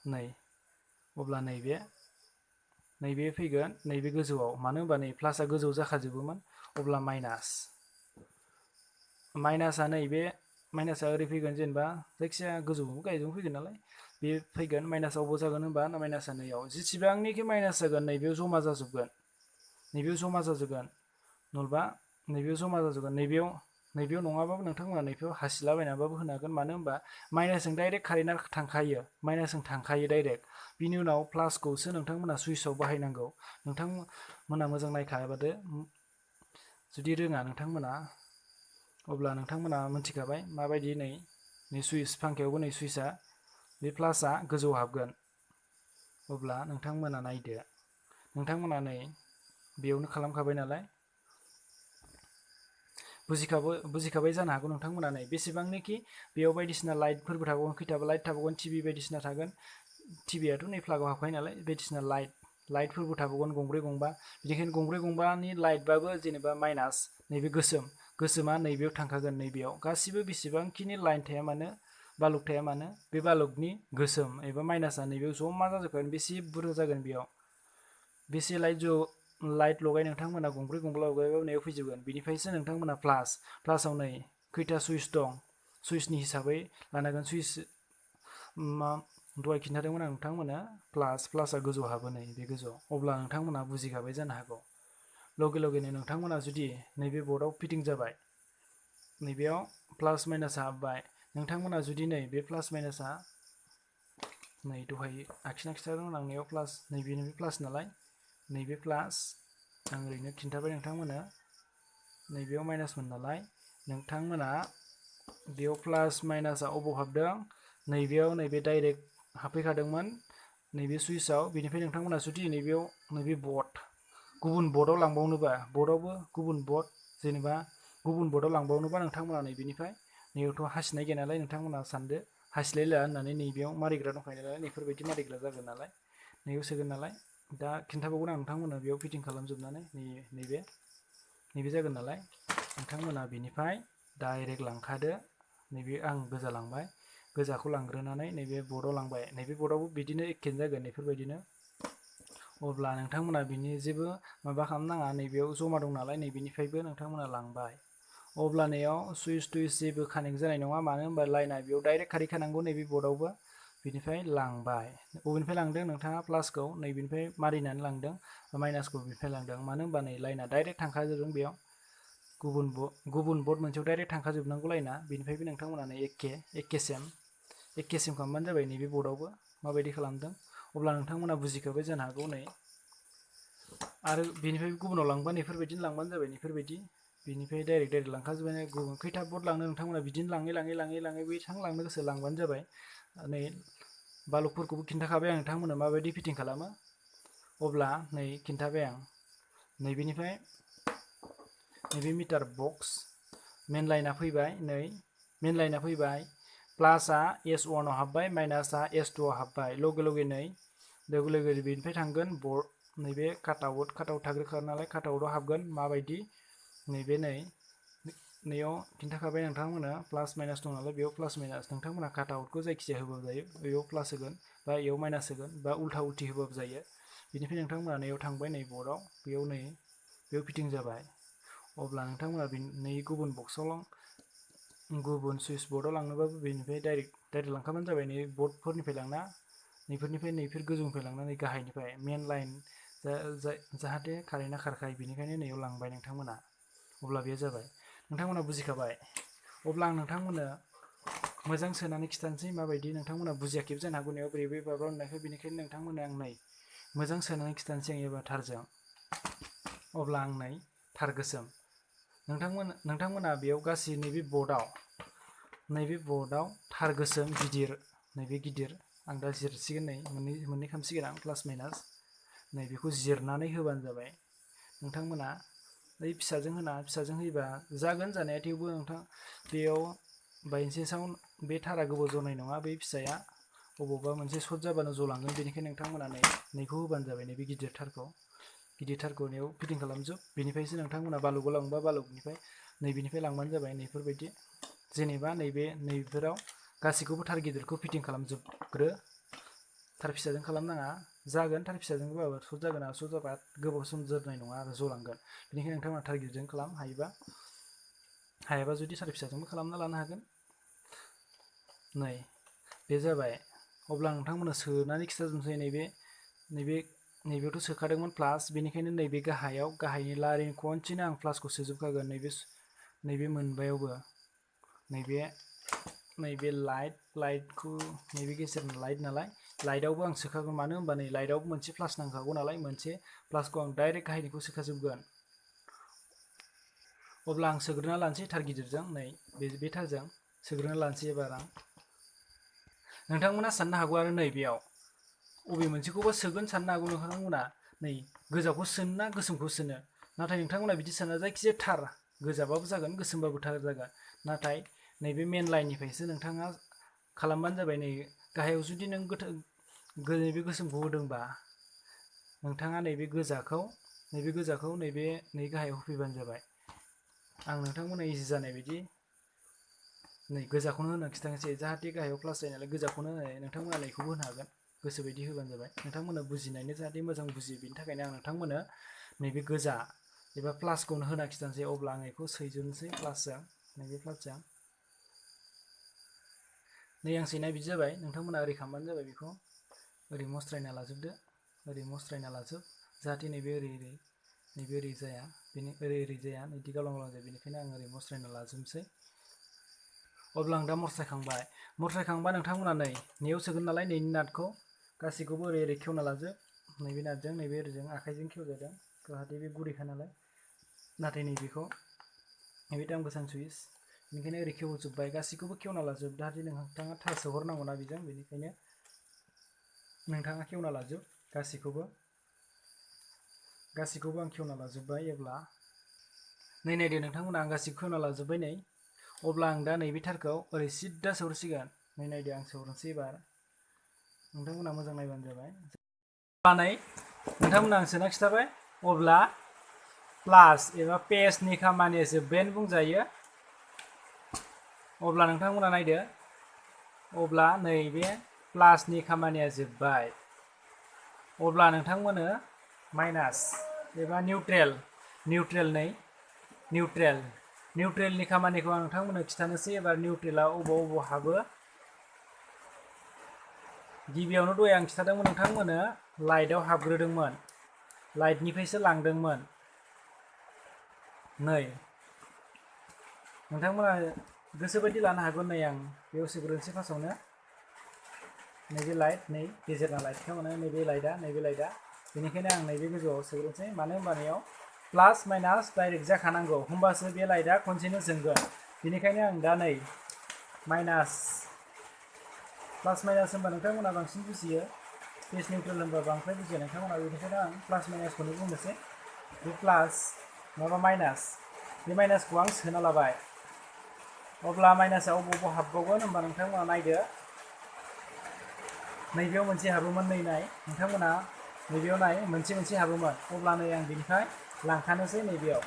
नै अब्ला नैबे फैगोन नैबे गोजौआव मानो होनबा नै प्लासआ गोजौआव जाखाजोबोमोन अब्ला माइनासआ नैबे माइनासआ ओरै फैगोन जेनेबा जायखिजाया गोजौआव गाहायजों फैगोन नालाय बे फैगोन माइनासआ अबाव जागोन होनबा माइनासआ नैयाव जेसेबांनिखि माइनास जागोन नैबेयाव जमा जाजोबगोन नलबा नैबेयाव जमा जाजोबगोन नैबेयाव नङाबाबो नोंथांमोना नैबेयाव हासिलाबायनाबाबो होनो हागोन मानो होनबा माइनासजों डाइरेक्ट कारेन्टआ थांखायो डाइरेक्ट बिनि उनाव प्लासखौसो नोंथांमोना सुइचआव बाहायनांगौ नोंथांमोना मोजां नायखाबादो जुदि रोङा नोंथांमोना अब्ला नोंथांमोना मोनथिखाबाय माबायदि नै सुइच फांखायावबो नै सुइचआ बे प्लासआ गोजौआव हाबगोन अब्ला नोंथांमोना नायदो नोंथांमोना नै बेयावनो खालामखाबाय नालाय बुजिखाबाय जानो हागौ नोंथांमोना नै बेसेबांनोखि बेयाव बायदिसिना लाइटफोरबो थाबावगोन खैथाबा लाइट थाबावगोन टिभि बायदिसिना थागोन टिभियाथ' नै प्लागाव हाबखायो नालाय बायदिसिना लाइटफोरबो थाबावगोन गंब्रै गंबा बेनिखायनो गंब्रै गंबानि लाइटबाबो जेनेबा माइनास नैबे गोसोमा नैबेयाव थांखागोन नैबेयाव गासिबो बेसेबांखिनि लाइन थाया मानो बाल्ब थाया मानो बे बाल्बनि गोसोम एबा माइनासआ नैबेयाव जमा जाजोबखागोन बेसे बुरजा जागोन बेयाव बेसे लाइट लगाय नोंथांमोना गंब्रै गंबा लगायबाबो नैयाव फैजोबगोन बिनिफ्रायसो नोंथांमोना प्लासाव नै खैथा सुइच दं सुइचनि हिसाबै लानांगोन सुइच दहाय खिन्थादोंमोन आं नोंथांमोना प्लासआ गोजौआव हाबो नै बे गोजौआव अब्ला नोंथांमोना बुजिखाबाय जानो हागौ लगे लगेनो नोंथांमोना जुदि नैबे बर्डआव फिटिं जाबाय नैबेयाव प्लास माइनासआ हाबबाय नोंथांमोना जुदि नै बे प्लास माइनासआ नै दहाय आखिना खिन्थादोंमोन आं नैयाव प्लास नैबे प्लास नालाय नैबे प्लास आं ओरैनो खिन्थाबाय नोंथांमोना नैबेयाव माइनासमोन नालाय नोंथांमोना बेयाव प्लास माइनासआ अबाव हाबदों नैबेयाव नैबे डाइरेक्ट हाबफैखादोंमोन नैबे सुइचआव बेनिफ्राय नोंथांमोना जुदि नैबेयाव नैबे गुबुन बर्डआव लांबावनोबा बर्डआवबो गुबुन बर्डआव लांबावनोबा नोंथांमोना नैबेनिफ्राय नैयावथ' हासिनाय गैया नालाय नोंथांमोना सानदो हासिलायला होननानै नैबेयाव मारिग्रा दंखायो नालाय नैफोरबायदि मारिग्रा जागोन नालाय नैयाव सोगोन नालाय दा खिन्थाबावगोन आं नोंथांमोना बेयाव फिटिं खालामजोबनानै नैबे जागोन नालाय नोंथांमोना बेनिफ्राय डाइरेक्ट लांखादो नैबे आं गोजा लांबाय गोजाखौ लांग्रोनानै नैबे बर्डआव लांबाय नैबे बर्डआवबो बिदिनो एखेनो जागोन बेफोरबायदिनो अब्ला नोंथांमोना बिनि जेबो माबा खालामनाङा नैबेयाव जमा दं नालाय नैबेनिफ्रायबो नोंथांमोना लांबाय अब्ला नैयाव सुइच टुइच जेबो कानेक्ट जानाय नङा मानो होनबा लाइना बेयाव डाइरेक्ट खारहैखानांगौ नैबे बर्डआवबो बिनिफ्राय लांबाय बबेनिफ्राय लांदों नोंथाङा प्लासखौ नैबेनिफ्राय मारिनानै लांदों माइनासखौ बिनिफ्राय लांदों मानो होनबा नै लाइना डाइरेक्ट थांखाजोबदों बेयाव गुबुन बर्ड मोनसेयाव डाइरेक्ट थांखाजोबनांगौ लाइना बेनिफ्रायबो नोंथांमोना नै एके सेम खालामबानो जाबाय नैबे बर्डआवबो माबायदि खालामदों अब्ला नोंथांमोना बुजिखाबाय जानो हागौ नै आरो बेनिफ्राय गुबुनाव लांबा नैफोरबायदिनो लांबानो जाबाय नैफोरबायदि बेनिफ्राय डाइरेक्ट लांखाजोबबाय गुबुन खैथा बर्ड लांनो नोंथांमोना बिदिनो लाङै बेसां लांनो गोसो लांबानो जाबाय नै बाल्बफोरखौबो खिन्थाखाबाय आं नोंथांमोना माबायदि फिटिं खालामो अब्ला नै खिन्थाबाय आं नैबेनिफ्राय नैबे मिटार बक्स मेन लाइना फैबाय प्लासआ S1 आव हाबबाय माइनासआ S2 आव हाबबाय लगे लगे बेनिफ्राय थांगोन बर्ड नैबे काटआउट थाग्रोखागोन नालाय काटआउटआव हाबगोन माबायदि नैबे नैयाव खिन्थाखाबाय नोंथांमोना प्लास माइनास दं नालाय बेयाव प्लास माइनास नोंथांमोना काटआउटखौ जायखिजाया होबाबो जायो बेयाव प्लास होगोन बा बेयाव माइनास होगोन बा उल्था उल्थि होबाबो जायो बेनिफ्राय नोंथांमोना नैयाव थांबाय नै बर्डआव बेयाव फिटिं जाबाय अब्ला नोंथांमोना नै गुबुन बक्सआव गुबुन सुइच बर्डआव लांनोबाबो बेनिफ्राय डाइरेक्ट लांखाबानो जाबाय नै बर्डफोरनिफ्राय लांना नैफोर गोजौनिफ्राय लांनानै गाहायनिफ्राय मेन लाइन जाहाथे कारेन्टआ खारखायो बेनिखायनो नैयाव लांबाय नोंथांमोना अब्ला बेयो जाबाय नोंथांमोना बुजिखाबाय अब्ला आं नोंथांमोननो मोजां सोनानै खिथानोसै माबायदि नोंथांमोना बुजियाखैबो जानो हागौ नैयाव बोरै माबा होननायखाय बेनिखायनो नोंथांमोननो आं नै मोजां सोनानै खिथानोसै आं एबार थारजों अब्ला आं नै थार गोसोम नोंथांमोना बेयाव गासै नैबे बर्डआव थार गोसोम गिदिर नैबे गिदिर आं दा जिरसिगोन नै मोननै खालामसिगोन आं प्लास माइनास नैबेखौ जिरनानै होबानो जाबाय नोंथांमोना बै फिसाजों होयोबा जागोन जानाया थेवबो नोंथां बेयाव बायसेन्सआव बे थारा गोबाव जनाय नङा बै फिसाया अबावबा मोनसे सर्ट जाबानो जलांगोन बेनिखायनो नोंथांमोना नैखौ होबानो जाबाय नैबे गिदिरथारखौ नैयाव फिटिं खालामजोब बेनिफ्रायसो नोंथांमोना बालुखौ लांबा बालुकनिफ्राय नैबेनिफ्राय लांबानो जाबाय नैफोरबायदि जेनेबा नैबेफोराव गासैखौबो थार गिदिरखौ फिटिं खालामजोबग्रो थार फिसाजों खालामनाङा जागोन थार फिसाजोंबाबो सर्ट जागोन आरो सर्ट जाबा गोबाव सम जोरनाय नङा आरो जलांगोन बेनिखायनो नोंथांमोना थार गिदिरजों खालाम हायाबा जुदि थार फिसाजोंबो खालामना लानो हागोन नै बे जाबाय अब्ला नोंथांमोना सोनानै खिथाजोबनोसै नैबेयावथ' सोखादोंमोन प्लास बेनिखायनो नैबे गाहायनि लारिन खनसेनो आं प्लासखौ सोजोबखागोन नैबे मोनबायावबो नैबे लाइटखौ नैबे गेजेरनि लाइट नालाय लाइटआवबो आं सोखागोन मानो होनबा नै लाइटआवबो मोनसे प्लास नांखागौ नालाय मोनसे प्लासखौ आं डाइरेक्ट गाहायनिखौ सोखाजोबगोन अब्ला आं सोग्रोना लानोसै थार गिदिरजों नै बे थारजों सोग्रोना लानोसै एबार आं नोंथांमोना साननो हागौ आरो नै बेयाव अबे मोनसेखौबा सोगोन साननो हागौ नोंथांमोना नै गोजाखौ सोनो ना गोसोमखौ सोनो नाथाय नोंथांमोना बिदि साना जायखिजाया थार गोजाबाबो जागोन गोसोमबाबो थार जागोन नाथाय नैबे मेन लाइननिफ्रायसो नोंथाङा खालामबानो जाबाय नै गाहायाव जुदि नों नैबे गोसोमखौ होदोंबा नोंथाङा नैबे गोजाखौ नै गाहायाव होफैबानो जाबाय आं नोंथांमोना इजि जानाय बायदि नै गोजाखौनो होनो खिथानोसै जाहाथे गाहायाव प्लास जायो नालाय गोजाखौनो होनाय नोंथांमोना नैखौबो होनो हागोन गोसोबायदि होबानो जाबाय नोंथांमोना बुजिनायनो जाहाथे मोजां बुजियो बेनि थाखायनो आं नोंथांमोनो नैबे गोजा एबा प्लासखौनो होना खिथानोसै अब्ला आं बेखौ सैजोबनोसै प्लासजों नैबे प्लासजों नै आं सैनाय बिदि जाबाय नोंथांमोना ओरै खालामबानो जाबाय बेखौ ओरै मस्रायना लाजोबदो जाहाथे नैबे ओरै जाया ओरै जाया नैदि गावलां गावलां जाया बेनिखायनो आं ओरै मस्रायना लाजोबनोसै अब्ला आं दा मस्रायखांबा नोंथांमोना नैयाव सोगोन नालाय नैनि नाटखौ गासैखौबो ओरै खेवना लाजोब नैबे नाटजों नैबे ओरैजों आखाइजों खेवजादों जाहाथे बे गुरैखा नालाय नाथाय नैबे दाम गोसानि सुइस बेनिखायनो ओरै खेवजोब्बाय गासैखौबो खेवना लाजोब जाहाथे नोंथाङा थार सोहरनांगौना बेजों बेनिखायनो नोंथाङा खेवना लाजोब गासैखौबो आं खेवना लाजोब्बाय अब्ला नै नायदो नोंथांमोना आं गासैखौ खेवना लाजोब्बाय नै अब्ला आं दा नैबे थारखौ ओरै सिद्दा सोहरसिगोन नै नायदो आं सोहरनोसै एबार नोंथांमोना मोजां नायबानो जाबाय नोंथांमोना आं सोना खिथाबाय अब्ला प्लास एबा पेजनि खामानिया जोब्बायानो बुंजायो अब्ला नोंथांमोना नायदो अब्ला नैबे प्लासनि खामानिया जोब्बाय अब्ला नोंथांमोनो माइनास एबा निउट्रेलनि खामानिखौ आं नोंथांमोननो खिथानोसै एबार निउट्रेला अबाव हाबो गिबियावनो दहाय आं खिथादोंमोन नोंथांमोननो लाइटआव हाबग्रोदोंमोन लाइटनिफ्रायसो लांदोंमोन नै नोंथांमोना गोसोबायदि लानो हागोन नै आं बेयाव सोग्रोनोसै फार्स्टआवनो नैबे लाइट नै गेजेरना लाइटखौ मोनो नैबे लाइटआ बेनिखायनो आं नैबे गोजौआव सोग्रोनोसै मानो होनबा नैयाव प्लास माइनास डाइरेक्ट जाखानांगौ होमबासो बे लाइटआ खनसेनो जोंगोन बेनिखायनो आं दा नै प्लास माइनास होनबा नोंथांमोना बांसिन बुजियो पेज निउट्रेल होनबा बांद्राय बुजिया नोंथांमोना बेनिखायनो आं प्लास माइनासखौनो बुंनोसै बे प्लास नङाबा माइनास बे माइनासखौ आं सोना लाबाय अब्ला माइनासआ अबाव हाबबावगोन होनबा नोंथांमोना नायदो नैबेयाव मोनसे हाबोमोन नै नाय नोंथांमोना नैबेयाव नाय मोनसे हाबोमोन अब्ला नै आं बेनिफ्राय लांखानोसै नैबेयाव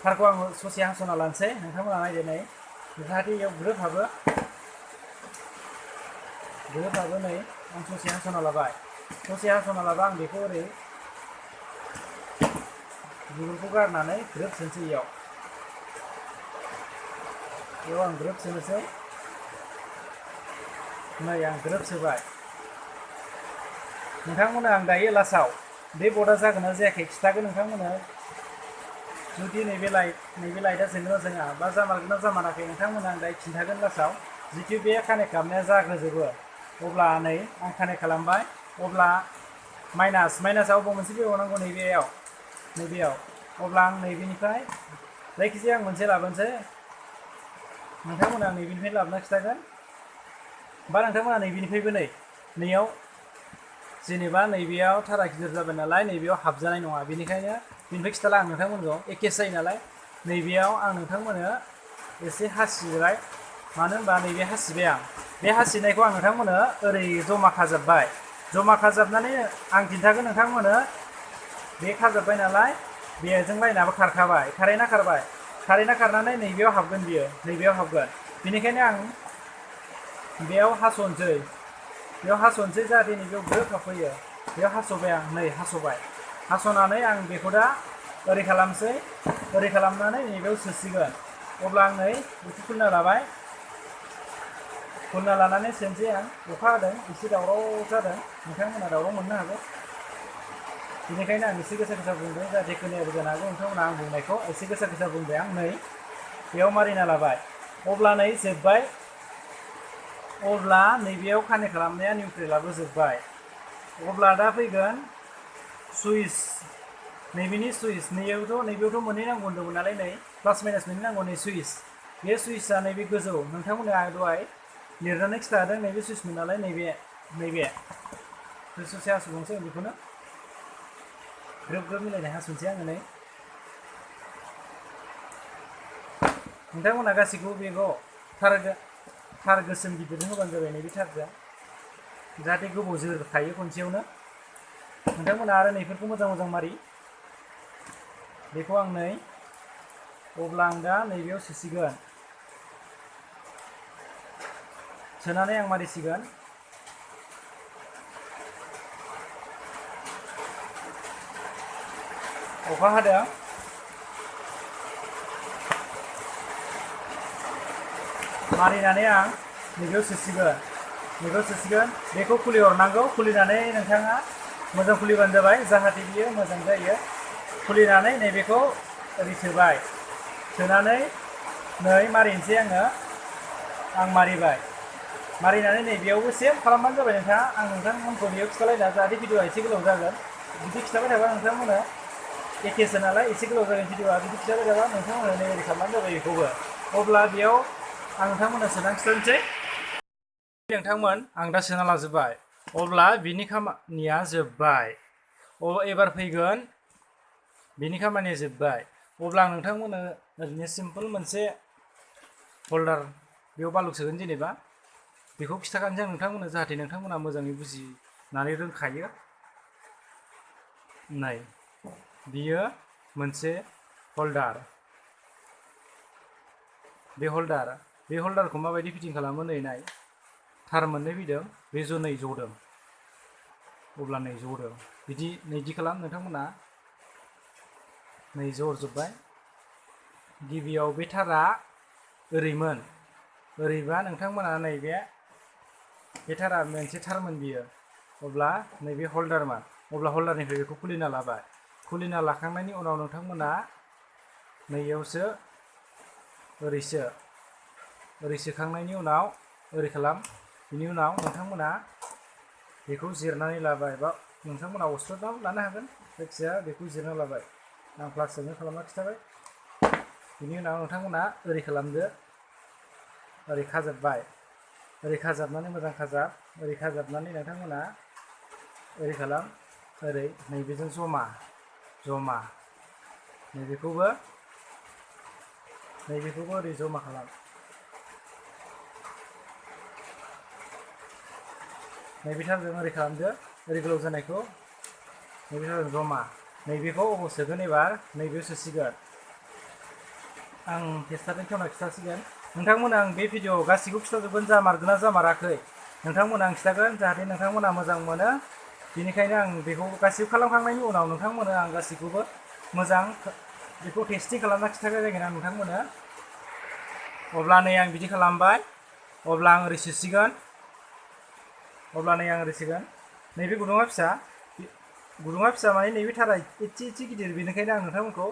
थारखौ आं ससे हास'ना लानोसै नोंथांमोना नायदो नै जाहाथे इयाव ग्रोब हाबो नै आं ससे हास'ना लाबाय आं बेखौ ओरै बिगुरखौ गारनानै ग्रोब सोनोसै इयाव आं ग्रोब सोनोसै नै आं ग्रोब सोबाय नोंथांमोननो आं दायो लास्टआव बे बर्डआ जागोन ना जायाखै खिथागोन नोंथांमोननो जुदि नैबे लाइटआ जोंना जोङा बा जामारगोन ना जामाराखै नोंथांमोननो आं दायो खिन्थागोन लास्टआव जितु बे कानेक्ट खालामनाया जाग्रोजोबो अब्ला नै आं कानेक्ट खालामबाय अब्ला माइनासआ अबाव मोनसे फैबावनांगौ नैबेयाव अब्ला आं नैबेनिफ्राय जायखिजाया आं मोनसे लाबोनोसै नोंथांमोना नैबेनिफ्राय लाबोना खिथागोन बा नोंथांमोना नैबेनिफ्रायबो नैयाव जेनेबा नैबेयाव थारा गिदिर जाबाय नालाय नैबेयाव हाबजानाय नङा बेनिखायनो बेनिफ्राय खिथाला आं नोंथांमोनखौ एखेसो जायो नालाय नैबेयाव आं नोंथांमोननो एसे हासिबाय मानो होनबा नैबे हासिबाय आं बे हासिनायखौ आं नोंथांमोननो ओरै जमा खाजाबबाय जमा खाजाबनानै आं खिन्थागोन नोंथांमोननो बे खाजाबबाय नालाय बेजों लाइनाबो खारखाबाय कारेन्टआ खारबाय कारेन्टआ खारनानै नैबेयाव हाबगोन बियो नैबेयाव हाबगोन बेनिखायनो आं बेयाव हास'नोसै जाहाथे नैबेयाव ग्रोब हाबफैयो बेयाव हास'बाय आं नै हास'बाय हास'नानै आं बेखौ दा ओरै खालामसै ओरै खालामनानै नैबेयाव सोसिगोन अब्ला आं नै बेखौ खुलिना लाबाय खुलिना लानानै सोनोसै आं अखा हादों एसे दावराव जादों नोंथांमोना दावराव मोननो हागौ बेनिखायनो आं एसे गोसा गोसा बुंदों जाहाथे खोनायाबो जानो हागौ नोंथांमोना आं बुंनायखौ एसे गोसा गोसा बुंबाय आं नै बेयाव मारिना लाबाय अब्ला नै जोब्बाय अब्ला नैबेयाव कानेक्ट खालामनाया निउट्रेलाबो जोब्बाय अब्ला दा फैगोन सुइस नैबेनि सुइस नैबेयावथ' मोननै नांगौ होनदोंमोन नालाय नै प्लास माइनास मोननै नांगौ नै सुइस बे सुइसआ नैबे गोजौ नोंथांमोना दहाय लिरनानै खिथादों नैबे सुइसमोन नालाय नैबे ससे हास'बावनोसै आं बेखौनो ग्रोब ग्रोब मिलायनाय हास'नोसै आङो नै नोंथांमोना गासैखौबो बेखौ थार गोसोम गिदिरजों होबानो जाबाय नैबे थारजों जाहाथे गोबाव जोरखायो खनसेयावनो नोंथांमोना आरो नैफोरखौ मोजां मोजां मारि बेखौ आं नै अब्ला आं दा नैबेयाव सोसिगोन सोनानै आं मारिसिगोन अखा हादों मारिनानै आं नैबेयाव सोसिगोन बेखौ खुलिहरनांगौ खुलिनानै नोंथाङा मोजां खुलिबानो जाबाय जाहाथे बियो मोजां जायो खुलिनानै नैबेखौ ओरै सोबाय सोनानै नै मारिनोसै आं मारिबाय मारिनानै नैबेयावबो सेम खालामबानो जाबाय नोंथाङा आं नोंथांमोनखौ बेयाव खिथालायना जाहाथे भिडिअआ एसे गोलाव जागोन बिदि खिथाबाय थाबा नोंथांमोना एखेसो नालाय एसे गोलाव जागोन भिडिअआ बिदि खिथाबाय थाबा नोंथांमोना नै ओरै खालामबानो जाबाय बेखौबो अब्ला बेयाव आं नोंथांमोननो सोनानै खिथानोसै नोंथांमोन आं दा सोना लाजोबबाय अब्ला बिनि खामानिया जोब्बाय एबार फैगोन बिनि खामानिया जोब्बाय अब्ला आं नोंथांमोननो ओरैनो सिम्पोल मोनसे हल्डार बेयाव बालुक सोगोन जेनेबा बेखौ खिथाखानोसै आं नोंथांमोननो जाहाथे नोंथांमोना मोजाङै बुजिनानै रोंखायो नाय बियो मोनसे हल्डार बे हल्डारखौ माबायदि फिटिं खालामो नै नाय थार मोननै फैदों बे जनै जदों अब्ला नै जदों बिदि खालाम नोंथांमोना नै जरजोब्बाय गिबियाव बे थारा ओरैमोन ओरैबा नोंथांमोना नैबे थारा मोनसे थारमोन बियो अब्ला नैबे हल्डारमोन अब्ला हल्डारनिफ्राय बेखौ खुलिना लाबाय खुलिना लाखांनायनि उनाव नोंथांमोना नैयावसो ओरै सोखांनायनि उनाव ओरै खालाम बिनि उनाव नोंथांमोना बेखौ जिरनानै लाबाय बा नोंथांमोना अस्ट्रनाबो लानो हागोन जायखिजाया बेखौ जिरना लाबाय आं प्लास्टिकजों खालामना खिथाबाय बिनि उनाव नोंथांमोना ओरै खालामदो ओरै खाजाबबाय ओरै खाजाबनानै मोजां खाजाब ओरै खाजाबनानै नोंथांमोना ओरै खालाम ओरै नैबेजों जमा नैबेखौबो ओरै जमा खालाम नैबे थारजों ओरै खालामदो ओरै गोलाव जानायखौ नैबे थारजों जमा नैबेखौ अबाव सोगोन एबार नैबेयाव सोसिगोन आं टेस्टारजों खेवना खिथासिगोन नोंथांमोना आं बे भिडिअआव गासैखौ खिथाजोबगोन जामारगोन ना जामाराखै नोंथांमोना आं खिथागोन जाहाथे नोंथांमोना मोजां मोनो बेनिखायनो आं बेखौ गासैबो खालामखांनायनि उनाव नोंथांमोना आं गासैखौबो मोजां बेखौ टेस्टिं खालामना खिथागोन आं नोंथांमोनो अब्ला नै आं बिदि खालामबाय अब्ला आं ओरै सोसिगोन नैबे गुदुङा फिसा माने नैबे थारा एसे गिदिर बेनिखायनो आं नोंथांमोनखौ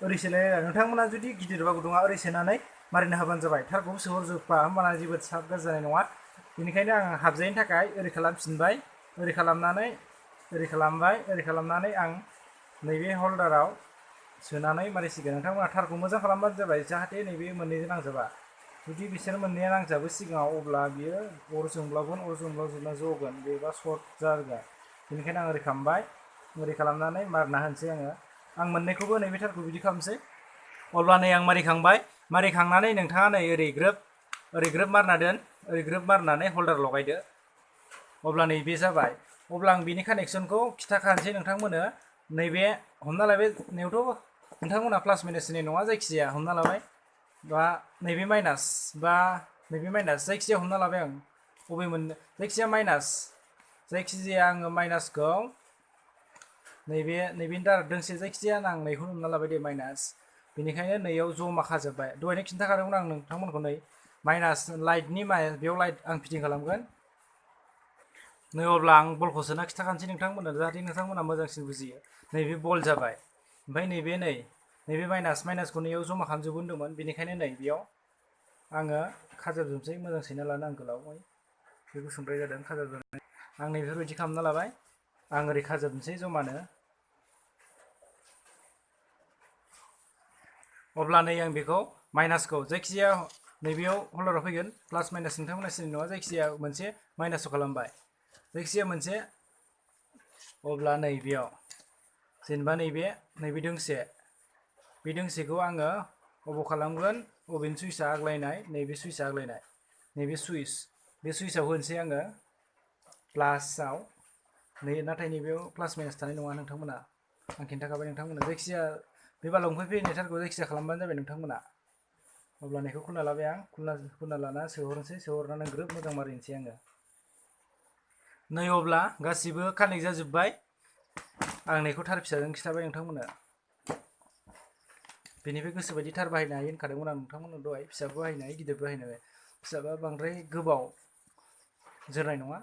ओरै सोलायलायला नोंथांमोना जुदि गिदिरबा गुदुङा ओरै सोनानै मारिना होबानो जाबाय थारखौबो सोहरजोबबा होमबाना जेबो सार्ट गाज्रि जानाय नङा बेनिखायनो आं हाबजायैनि थाखाय ओरै खालामफिनबाय ओरै खालामनानै आं नैबे हल्डाराव सोनानै मारिसिगोन नोंथांमोना थारखौ मोजां खालामबानो जाबाय जाहाथे नैबे मोननैजों नांजाबा जुदि बिसोर मोननैया नांजाबो सिगाङाव अब्ला बियो अर जोंब्लावजोबना जगोन बेबा सर्ट जागोन बेनिखायनो आं ओरै खालामबाय ओरै खालामनानै मारना होनोसै आं मोननैखौबो नैबे थारखौ बिदि खालामसै अब्ला नै आं मारिखांनानै नोंथाङा नै ओरै ग्रोब मारना दोन ओरै ग्रोब मारनानै हल्दार लगायदो अब्ला नैबे जाबाय अब्ला आं बिनि कानेक्सनखौ खिथाखानोसै नोंथांमोननो नैबे हमना लाबाय नैयावथ' नोंथांमोना प्लास माइनास होनाय नङा जायखिजाया हमना लाबाय बा नैबे माइनास जायखिजाया हमना लाबाय आं बबे मोननो जायखिजाया माइनास जायखिजाया आङो माइनासखौ नैबेनि दारा दोंसे जायखिजाया आं नैखौनो हमना लाबाय दे माइनास बेनिखायनो नैयाव जमा खाजोब्बाय दहायनो खिन्थाखादोंमोन आं नोंथांमोनखौ नै माइनास लाइटनि बेयाव लाइट आं फिटिं खालामगोन नै अब्ला आं बलखौ सोना खिथाखानोसै नोंथांमोननो जाहाथे नोंथांमोना मोजांसिन बुजियो नैबे बल जाबाय ओमफ्राय नैबे माइनासखौ नैयाव जमा खालामजोबो होन्दोंमोन बेनिखायनो नै बेयाव आङो खाजोबजोबसै मोजां सैना लानो आं गोलावै बे गुसुंद्राय जादों खाजोबजोबनाय आं नै बेफोरबायदि खालामना लाबाय आं ओरै खाजोबनोसै जमानो अब्ला नै आं बेखौ माइनासखौ जायखिजाया नैबेयाव हल्दाराव फैगोन प्लास माइनास नोंथांमोना सिनाय नङा जायखिजाया मोनसे माइनासखौ खालामबाय जायखिजाया मोनसे अब्ला नैबेयाव जेनेबा नैबे दोंसे बे दोंसेखौ आङो अबाव खालामगोन अबेनि सुइचआ आग्लायनाय नैबे सुइचआ आग्लायनाय नैबे बे सुइचआव होनोसै आङो प्लासआव नाथाय नैबेयाव प्लास माइनास थानाय नङा नोंथांमोना आं खिन्थाखाबाय नोंथांमोना जायखिजाया बे बालावनिफ्राय फैनाय थारखौ जायखिजाया खालामबानो जाबाय नोंथांमोना अब्ला नैखौ खुना लाबाय आं खुना लाना सोहरनानै ग्रोब मोजां मारिनोसै आङो नै अब्ला गासिबो कानेक्ट जाजोब्बाय आं नैखौ थार फिसाजों खिथाबाय नोंथांमोननो बेनिफ्राय गोसोबायदि थार बाहायनो हायो होनखादोंमोन आं नोंथांमोननो दहाय फिसाबो बाहायनो हायो गिदिरबो बाहायनो हायो फिसाबा बांद्राय गोबाव जोरनाय नङा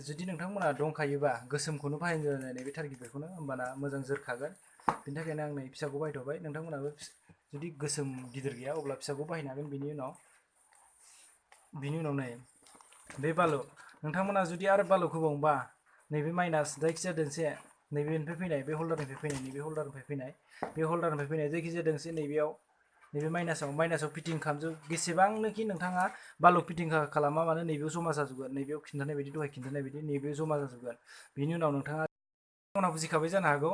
जुदि नोंथांमोना दंखायोबा गोसोमखौनो बाहायनो जानाय बे थार गिदिरखौनो होमबाना मोजां जोरखागोन बेनि थाखायनो आं नै फिसाखौ बाहायथ'बाय नोंथांमोनाबो जुदि गोसोम गिदिर गैया अब्ला फिसाखौ बाहायनो हागोन बिनि उनाव नै बे बालु नोंथांमोना जुदि आरो बालु होबावोबा नैबे माइनास जायखिजाया दोंसे नैबेनिफ्राय फैनाय बे हल्दारनिफ्राय फैनाय जायखिजाया दोंसे नैबे माइनासाव फिटिं खालामजोब जेसेबांनोखि नोंथाङा बालु फिटिं खालामा मानो नैबेयाव जमा जाजोबगोन नैबेयाव खिन्थानाय बायदि दहाय खिन्थानाय बायदि नैबेयाव जमा जाजोबगोन बिनि उनाव नोंथाङा बुजिखाबाय जानो हागौ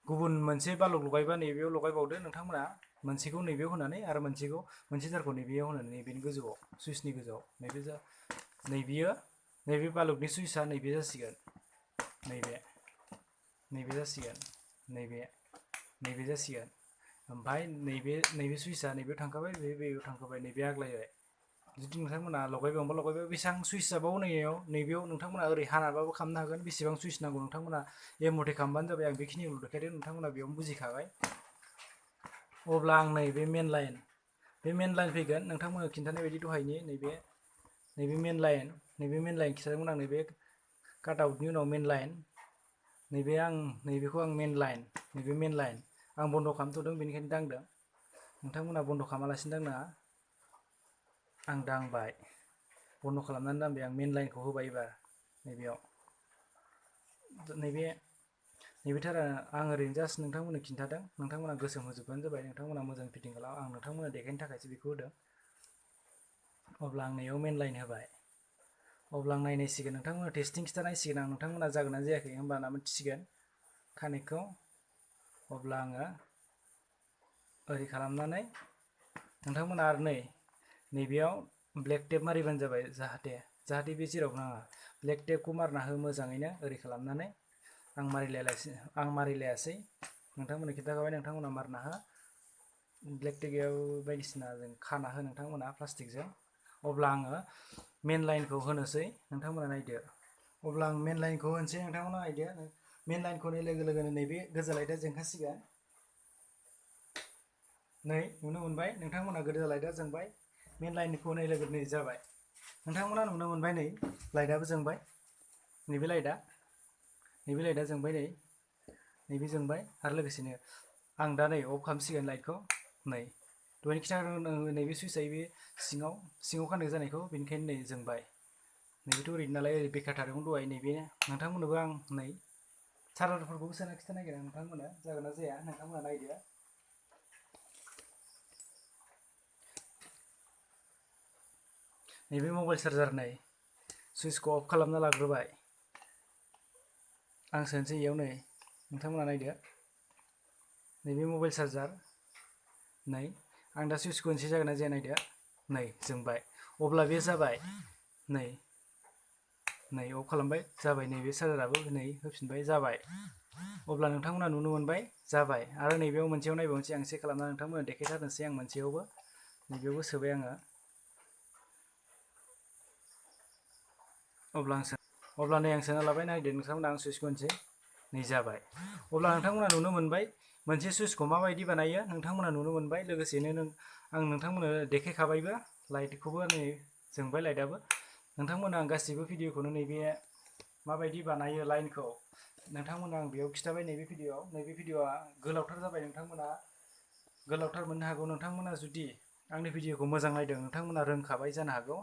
गुबुन मोनसे बालु लगायबा नैबेयाव लगायबावदो नोंथांमोना मोनसेखौ नैबेयाव होनानै आरो मोनसे थारखौ नैबेयाव होनानै नैबेनि गोजौआव सुइचनि गोजौआव नैबे बालुनि सुइचआ नैबे जासिगोन नैबे जासिगोन नैबे जासिगोन ओमफ्राय नैबे सुइचआ नैबेयाव थांखाबाय बेयाव थांखाबाय नैबे आग्लायबाय जुदि नोंथांमोना लगायबावनोबा बेसेबां सुइच जाबावो नैबेयाव नोंथांमोना ओरै हानाबाबो खालामनो हागोन बेसेबां सुइच नांगौ नोंथांमोना मथे खालामबानो जाबाय आं बेखिनिखौ देखायदों नोंथांमोना बेयावनो बुजिखाबाय अब्ला आं नैबे मेन लाइन फैगोन नोंथांमोना खिन्थानाय बायदि दहायनि नैबे मेन लाइन खिन्थादोंमोन आं नैबे काट आउटनि उनाव मेन लाइन नैबेखौ आं मेन लाइन आं बन्द' खालामथ'दों बेनिखायनो दांदों नोंथांमोना बन्द' खालामालासिनो दांनाङा आं दांबाय बन्द' खालामनानै दांबाय आं मेन लाइनखौ होबाय एबार नैबेयाव नैबे थारा आं ओरैनो जास्ट नोंथांमोननो खिन्थादों नोंथांमोना गोसोम होजोबबानो जाबाय नोंथांमोना मोजां फिटिं खालाम आं नोंथांमोननो देखायनो थाखायसो बेखौ होदों अब्ला आं नैयाव मेन लाइन होबाय अब्ला आं नायनायसिगोन नोंथांमोना टेस्टिं खिन्थानायसिगोन आं नोंथांमोना जागोन ना जायाखै होमबाना मिथिसिगोन कानेक्टखौ अब्ला आङो ओरै खालामनानै नोंथांमोना आरो नैबेयाव ब्लेक टेप मारिबानो जाबाय जाहाथे बे जेरावबो नाङा ब्लेक टेपखौ मारना हो मोजाङैनो ओरै खालामनानै आं मारिलायासै नोंथांमोननो खिन्थाखाबाय नोंथांमोना मारना हो ब्लेक टेप बायदिसिना जों खाना हो नोंथांमोना प्लास्टिकजों अब्ला आङो मेन लाइनखौ होनोसै नोंथांमोना नायदो अब्ला आं मेन लाइनखौ होनोसै नोंथांमोना नायदो मेन लाइनखौ होनाय लोगो लोगोनो नैबे गोजा लाइटआ जोंखासिगोन नै नुनो मोनबाय नोंथांमोना गोजा लाइटआ जोंबाय मेन लाइनखौ होनाय लोगो नै जाबाय नोंथांमोना नुनो मोनबाय नै लाइटआबो जोंबाय नैबे लाइटआ जोंबाय नैबे जोंबाय आरो लोगोसेनो आं दा नै अफ खालामसिगोन लाइटखौ नै दहायनो खिन्थादों नैबे सुइचआ बे सिङाव कानेक्ट जानायखौ बेनिखायनो नै जोंबाय नैबेथ' ओरैनो नालाय ओरै बेकार थादोंमोन दहाय नैबे नोंथांमोननोबो आं नै चार्जारफोरखौबो सोना खिन्थानो नागिरदों नोंथांमोना जागोन ना जाया नोंथांमोना नायदो नैबे मबाइल चार्जार नै सुइचखौ अफ खालामना लाग्रोबाय आं सोनोसै इयाव नै नोंथांमोना नायदो नैबे मबाइल चार्जार नै आं दा सुइचखौ होनोसै जागोन ना जाया नायदो नै जोंबाय अब्ला बे जाबाय नै अफ खालामबाय जाबाय नैबे चार्जाराबो नै होफिनबाय जाबाय अब्ला नोंथांमोना नुनो मोनबाय जाबाय आरो नैबेयाव मोनसेयाव नायबावनोसै आं चेक खालामना नोंथांमोननो देखायथारनोसै आं मोनसेयावबो नैबेयावबो सोबाय आङो अब्ला नै आं सोना लाबाय नायदो नोंथांमोना आं सुइचखौ होनोसै नै जाबाय अब्ला नोंथांमोना नुनो मोनबाय मोनसे सुइचखौ माबायदि बानायो नोंथांमोना नुनो मोनबाय लोगोसेनो आं नोंथांमोननो देखायखाबायबो लाइटखौबो नै जोंबाय लाइटआबो नोंथांमोना आं गासिबो भिडिअखौनो नैबे माबायदि बानायो लाइनखौ नोंथांमोना आं बेयाव खिथाबाय नैबे भिडिअआ गोलावथार जाबाय नोंथांमोना गोलावथार मोननो हागौ नोंथांमोना जुदि आंनि भिडिअखौ मोजां नायदों नोंथांमोना रोंखाबाय जानो हागौ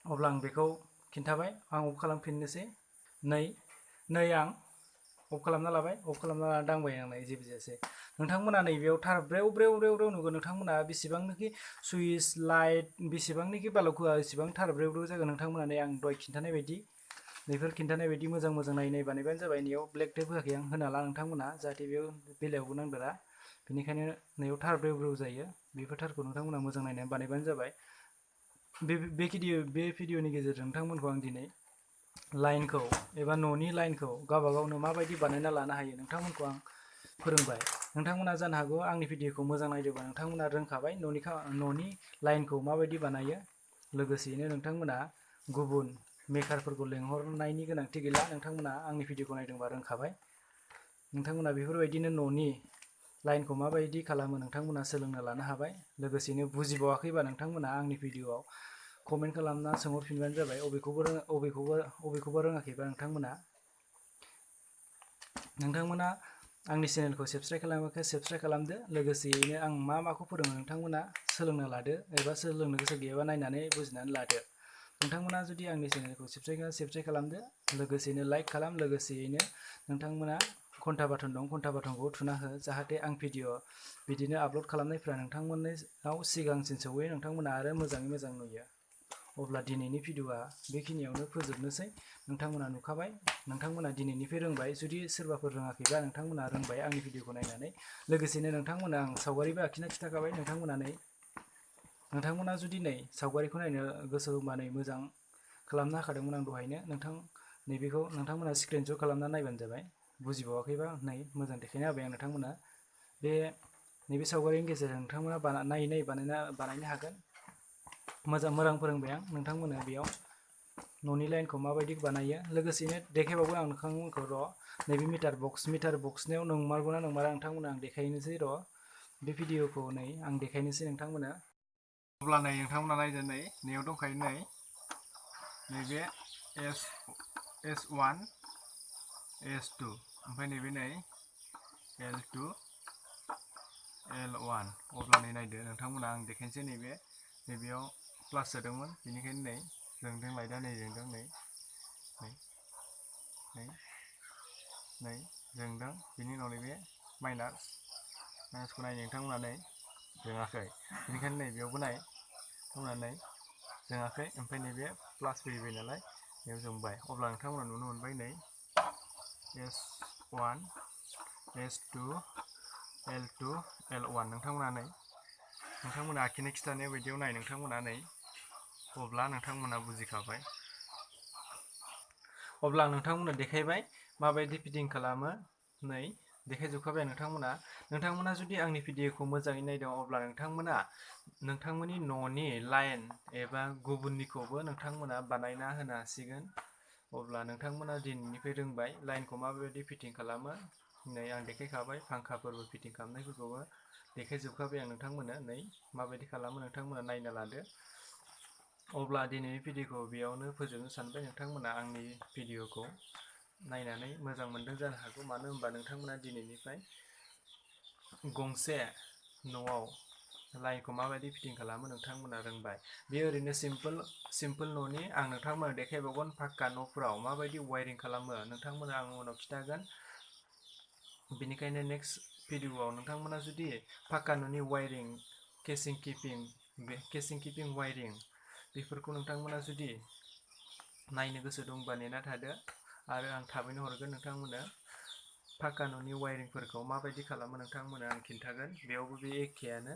अब्ला आं बेखौ खिन्थाबाय आं अफ खालामफिननोसै नै आं अफ खालामना लाबाय अफ खालामना लाना दांबाय आं नै जेबो जायासै नोंथांमोना नैबेयाव थार ब्रेव ब्रेव ब्रेव ब्रेव नुगोन नोंथांमोना बेसेबांनोखि सुइच लाइट बेसेबांनोखि बाल्ब होआ एसेबां थार ब्रेव ब्रेव जागोन नोंथांमोना नै आं दहाय खिन्थानाय बायदि नैफोर खिन्थानाय बायदि मोजां मोजां नायै बानायबानो जाबाय नैयाव ब्लेक टेप होआखै आं होना ला नोंथांमोना जाहाथे बेयाव बेलायावबो नांदेरा बेनिखायनो नैयाव थार ब्रेव ब्रेव जायो बेफोर थारखौ नोंथांमोना मोजां नायनानै बानायबानो जाबाय बे भिडिअनि गेजेरजों नोंथांमोनखौ आं दिनै लाइनखौ एबा न'नि लाइनखौ गावबा गावनो माबायदि बानायना लानो हायो नोंथांमोनखौ आं फोरोंबाय नोंथांमोना जानो हागौ आंनि भिडिअखौ मोजां नायदोंबा नोंथांमोना रोंखाबाय न'नि लाइनखौ माबायदि बानायो लोगोसेयैनो नोंथांमोना गुबुन मेकारफोरखौ लेंहरनायनि गोनांथि गैला नोंथांमोना आंनि भिडिअखौ नायदोंबा रोंखाबाय नोंथांमोना बेफोरबायदिनो न'नि लाइनखौ माबायदि खालामो नोंथांमोना सोलोंना लानो हाबाय लोगोसेनो बुजिबावाखैबा नोंथांमोना आंनि भिडिअआव कमेन्ट खालामना सोंहरफिनबानो जाबाय अबेखौबा रोङाखैबा नोंथांमोना आंनि चेनेलखौ साबस्क्राइब खालामाखै साबस्क्राइब खालामदो लोगोसेयैनो आं माखौ फोरोङो नोंथांमोना सोलोंना लादो एबा सोलोंनो गोसो गैयाबा नायनानै बुजिनानै लादो नोंथांमोना जुदि आंनि चेनेलखौ साबस्क्राइब खालामदो लोगोसेयैनो लाइक खालाम लोगोसेयैनो नोंथांमोना घन्टा बाथन दं घन्टा बाथनखौ थुना हो जाहाथे आं भिडिअ बिदिनो आपल'ड खालामनायफ्रा नोंथांमोननाव सिगांसिन सौहैयो नोंथांमोना आरो मोजाङै मोजां नुयो अब्ला दिनैनि भिडिअआ बेखिनियावनो फोजोबनोसै नोंथांमोना नुखाबाय नोंथांमोना दिनैनिफ्राय रोंबाय जुदि सोरबाफोर रोङाखैबा नोंथांमोना रोंबाय आंनि भिडिअखौ नायनानै लोगोसेनो नोंथांमोना आं सावगारिबो आखिना खिन्थाखाबाय नोंथांमोना जुदि नै सावगारिखौ नायनो गोसो होबा नै मोजां खालामना होखादोंमोन आं दहायनो नैबेखौ नोंथांमोना स्क्रिनशट खालामना नायबानो जाबाय बुजिबावाखैबा नै मोजां देखायना होबाय आं नोंथांमोना नैबे सावगारिनि गेजेरजों नोंथांमोना नायै बानायनो हागोन मोजां फोरोंबाय आं नोंथांमोननो बेयाव न'नि लाइनखौ माबायदि बानायो लोगोसेनो देखायबावगोन आं नोंथांमोनखौ नैबे मिटार बक्सनियाव नंमारगौना नंमारा नोंथांमोना आं देखायनोसै बे भिडिअखौ नै आं देखायनोसै नोंथांमोननो अब्ला नै नोंथांमोना नायदो नैयाव दंखायो नैबे S1 S2 ओमफ्राय नैबे L2 L1 अब्ला नायदो नोंथांमोना आं देखायनोसै नैबेयाव प्लास सोदोंमोन बेनिखायनो नै जोंदों लाइटआ जोंदों नै जोंदों बेनि उनाव नैबे माइनासखौ नायनो नोंथांमोना जोङाखै बेनिखायनो बेयावबो नोंथांमोना जोङाखै ओमफ्राय नैबे प्लास फैबाय नालाय बेयाव जोंबाय अब्ला नोंथांमोना नुनो मोनबाय S1 S2 L2 L1 नोंथांमोना आखिनो खिथानाय बायदियाव नोंथांमोना अब्ला नोंथांमोना बुजिखाबाय अब्ला आं नोंथांमोननो देखायबाय माबायदि फिटिं खालामो देखायजोबखाबाय नोंथांमोना जुदि आंनि भिडिअखौ मोजाङै नायदों अब्ला नोंथांमोननि न'नि लाइन एबा गुबुननिखौबो नोंथांमोना बानायना होनो हासिगोन अब्ला नोंथांमोना दिनैनिफ्राय रोंबाय लाइनखौ माबायदि फिटिं खालामो आं देखायखाबाय फांखाफोरबो फिटिं खालामनायफोरखौबो देखायजोबखाबाय आं नोंथांमोननो माबायदि खालामो नोंथांमोना नायना लादो अब्ला दिनैनि भिडिअखौ बेयावनो फोजोबनो सानबाय नोंथांमोना आंनि भिडिअखौ नायनानै मोजां मोनदों जानो हागौ मानो होनबा नोंथांमोना दिनैनिफ्राय गंसे न'आव लाइनखौ माबायदि फिटिं खालामो नोंथांमोना रोंबाय बे ओरैनो सिम्पोल न'नि आं नोंथांमोना देखायबावगोन पाक्का न'फोराव माबायदि वायरिं खालामो नोंथांमोना आं उनाव खिन्थागोन बेनिखायनो नेक्स्ट भिडिअआव नोंथांमोना जुदि पाक्का न'नि वायरिं केसिं किपिं वायरिं बेफोरखौ नोंथांमोना जुदि नायनो गोसो दंबा नेना थादो आरो आं थाबैनो हरगोन नोंथांमोननो। फाक्का न'नि वायरिंफोरखौ माबायदि खालामो नोंथांमोननो आं खिन्थागोन। बेयावबो बे एखेयानो,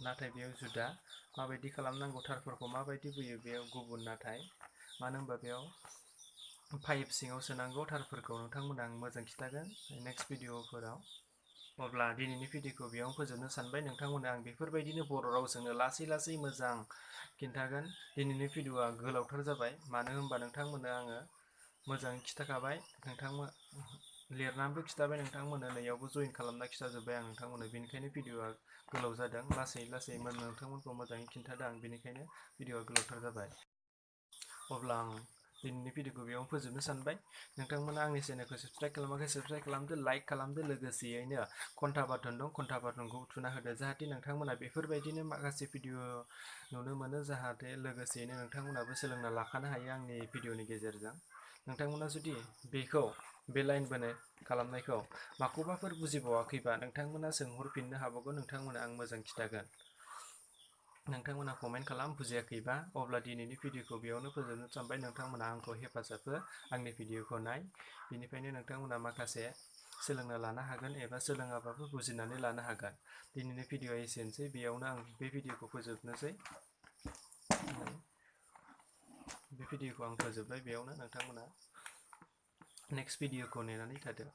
नाथाय बेयाव जुदा। माबायदि खालामनांगौ, थारफोरखौ माबायदि बोयो बेयाव गुबुन, नाथाय मानो होनबा बेयाव पाइप सिङाव सोनांगौ थारफोरखौ नोंथांमोननो आं मोजां खिन्थागोन नेक्स्ट भिडिअफोराव। अब्ला दिनैनि भिडिअखौ बेयावनो फोजोबनो सानबाय। नोंथांमोननो आं बेफोरबायदिनो बर' रावजोंनो लासै लासै मोजां खिन्थागोन। दिनैनि भिडिअआ गोलावथार जाबाय, मानो होनबा नोंथांमोननो आङो मोजाङै खिन्थाखाबाय। नोंथांमोन लिरनानैबो खिन्थाबाय, नोंथांमोननो नैयावबो जइन खालामना खिन्थाजोब्बाय आं नोंथांमोननो। बेनिखायनो भिडिअआ गोलाव जादों। लासै लासै नोंथांमोनखौ मोजाङै खिन्थादों आं, बेनिखायनो भिडिअआ गोलावथार जाबाय। अब्ला आं दिनैनि भिडिअखौ बेयावनो फोजोबनो सानबाय। नोंथांमोना आंनि चेनेलखौ साबस्क्राइब खालामाखै, साबस्क्राइब खालामदो, लाइक खालामदो। लोगोसेयैनो घन्टा बाटन दं, घन्टा बाटनखौ थुना होदो, जाहाथे नोंथांमोना बेफोरबायदिनो माखासे भिडिअ नुनो मोनो। जाहाथे लोगोसेयैनो नोंथांमोनाबो सोलोंना लाखानो हायो आंनि भिडिअनि गेजेरजों। नोंथांमोना जुदि बेखौ बे लाइन बोनाय खालामनायखौ माखौबाफोर बुजिबावाखैबा नोंथांमोना सोंहरफिननो हाबावगौ। नोंथांमोना आं मोजां खिन्थागोन। नोंथांमोना कमेन्ट खालाम बुजियाखैबा। अब्ला दिनैनि भिडिअखौ बेयावनो फोजोबनो सानबाय। नोंथांमोना आंखौ हेफाजाब हो, आंनि भिडिअखौ नाय। बेनिफ्रायनो नोंथांमोना माखासे सोलोंना लानो हागोन एबा सोलोङाबाबो बुजिनानै लानो हागोन। दिनैनि भिडिअआ एसेनोसै। बेयावनो आं बे भिडिअखौ फोजोबनोसै। बे भिडिअखौ आं फोजोबबाय बेयावनो। नोंथांमोना नेक्स्ट भिडिअखौ नेनानै थादो।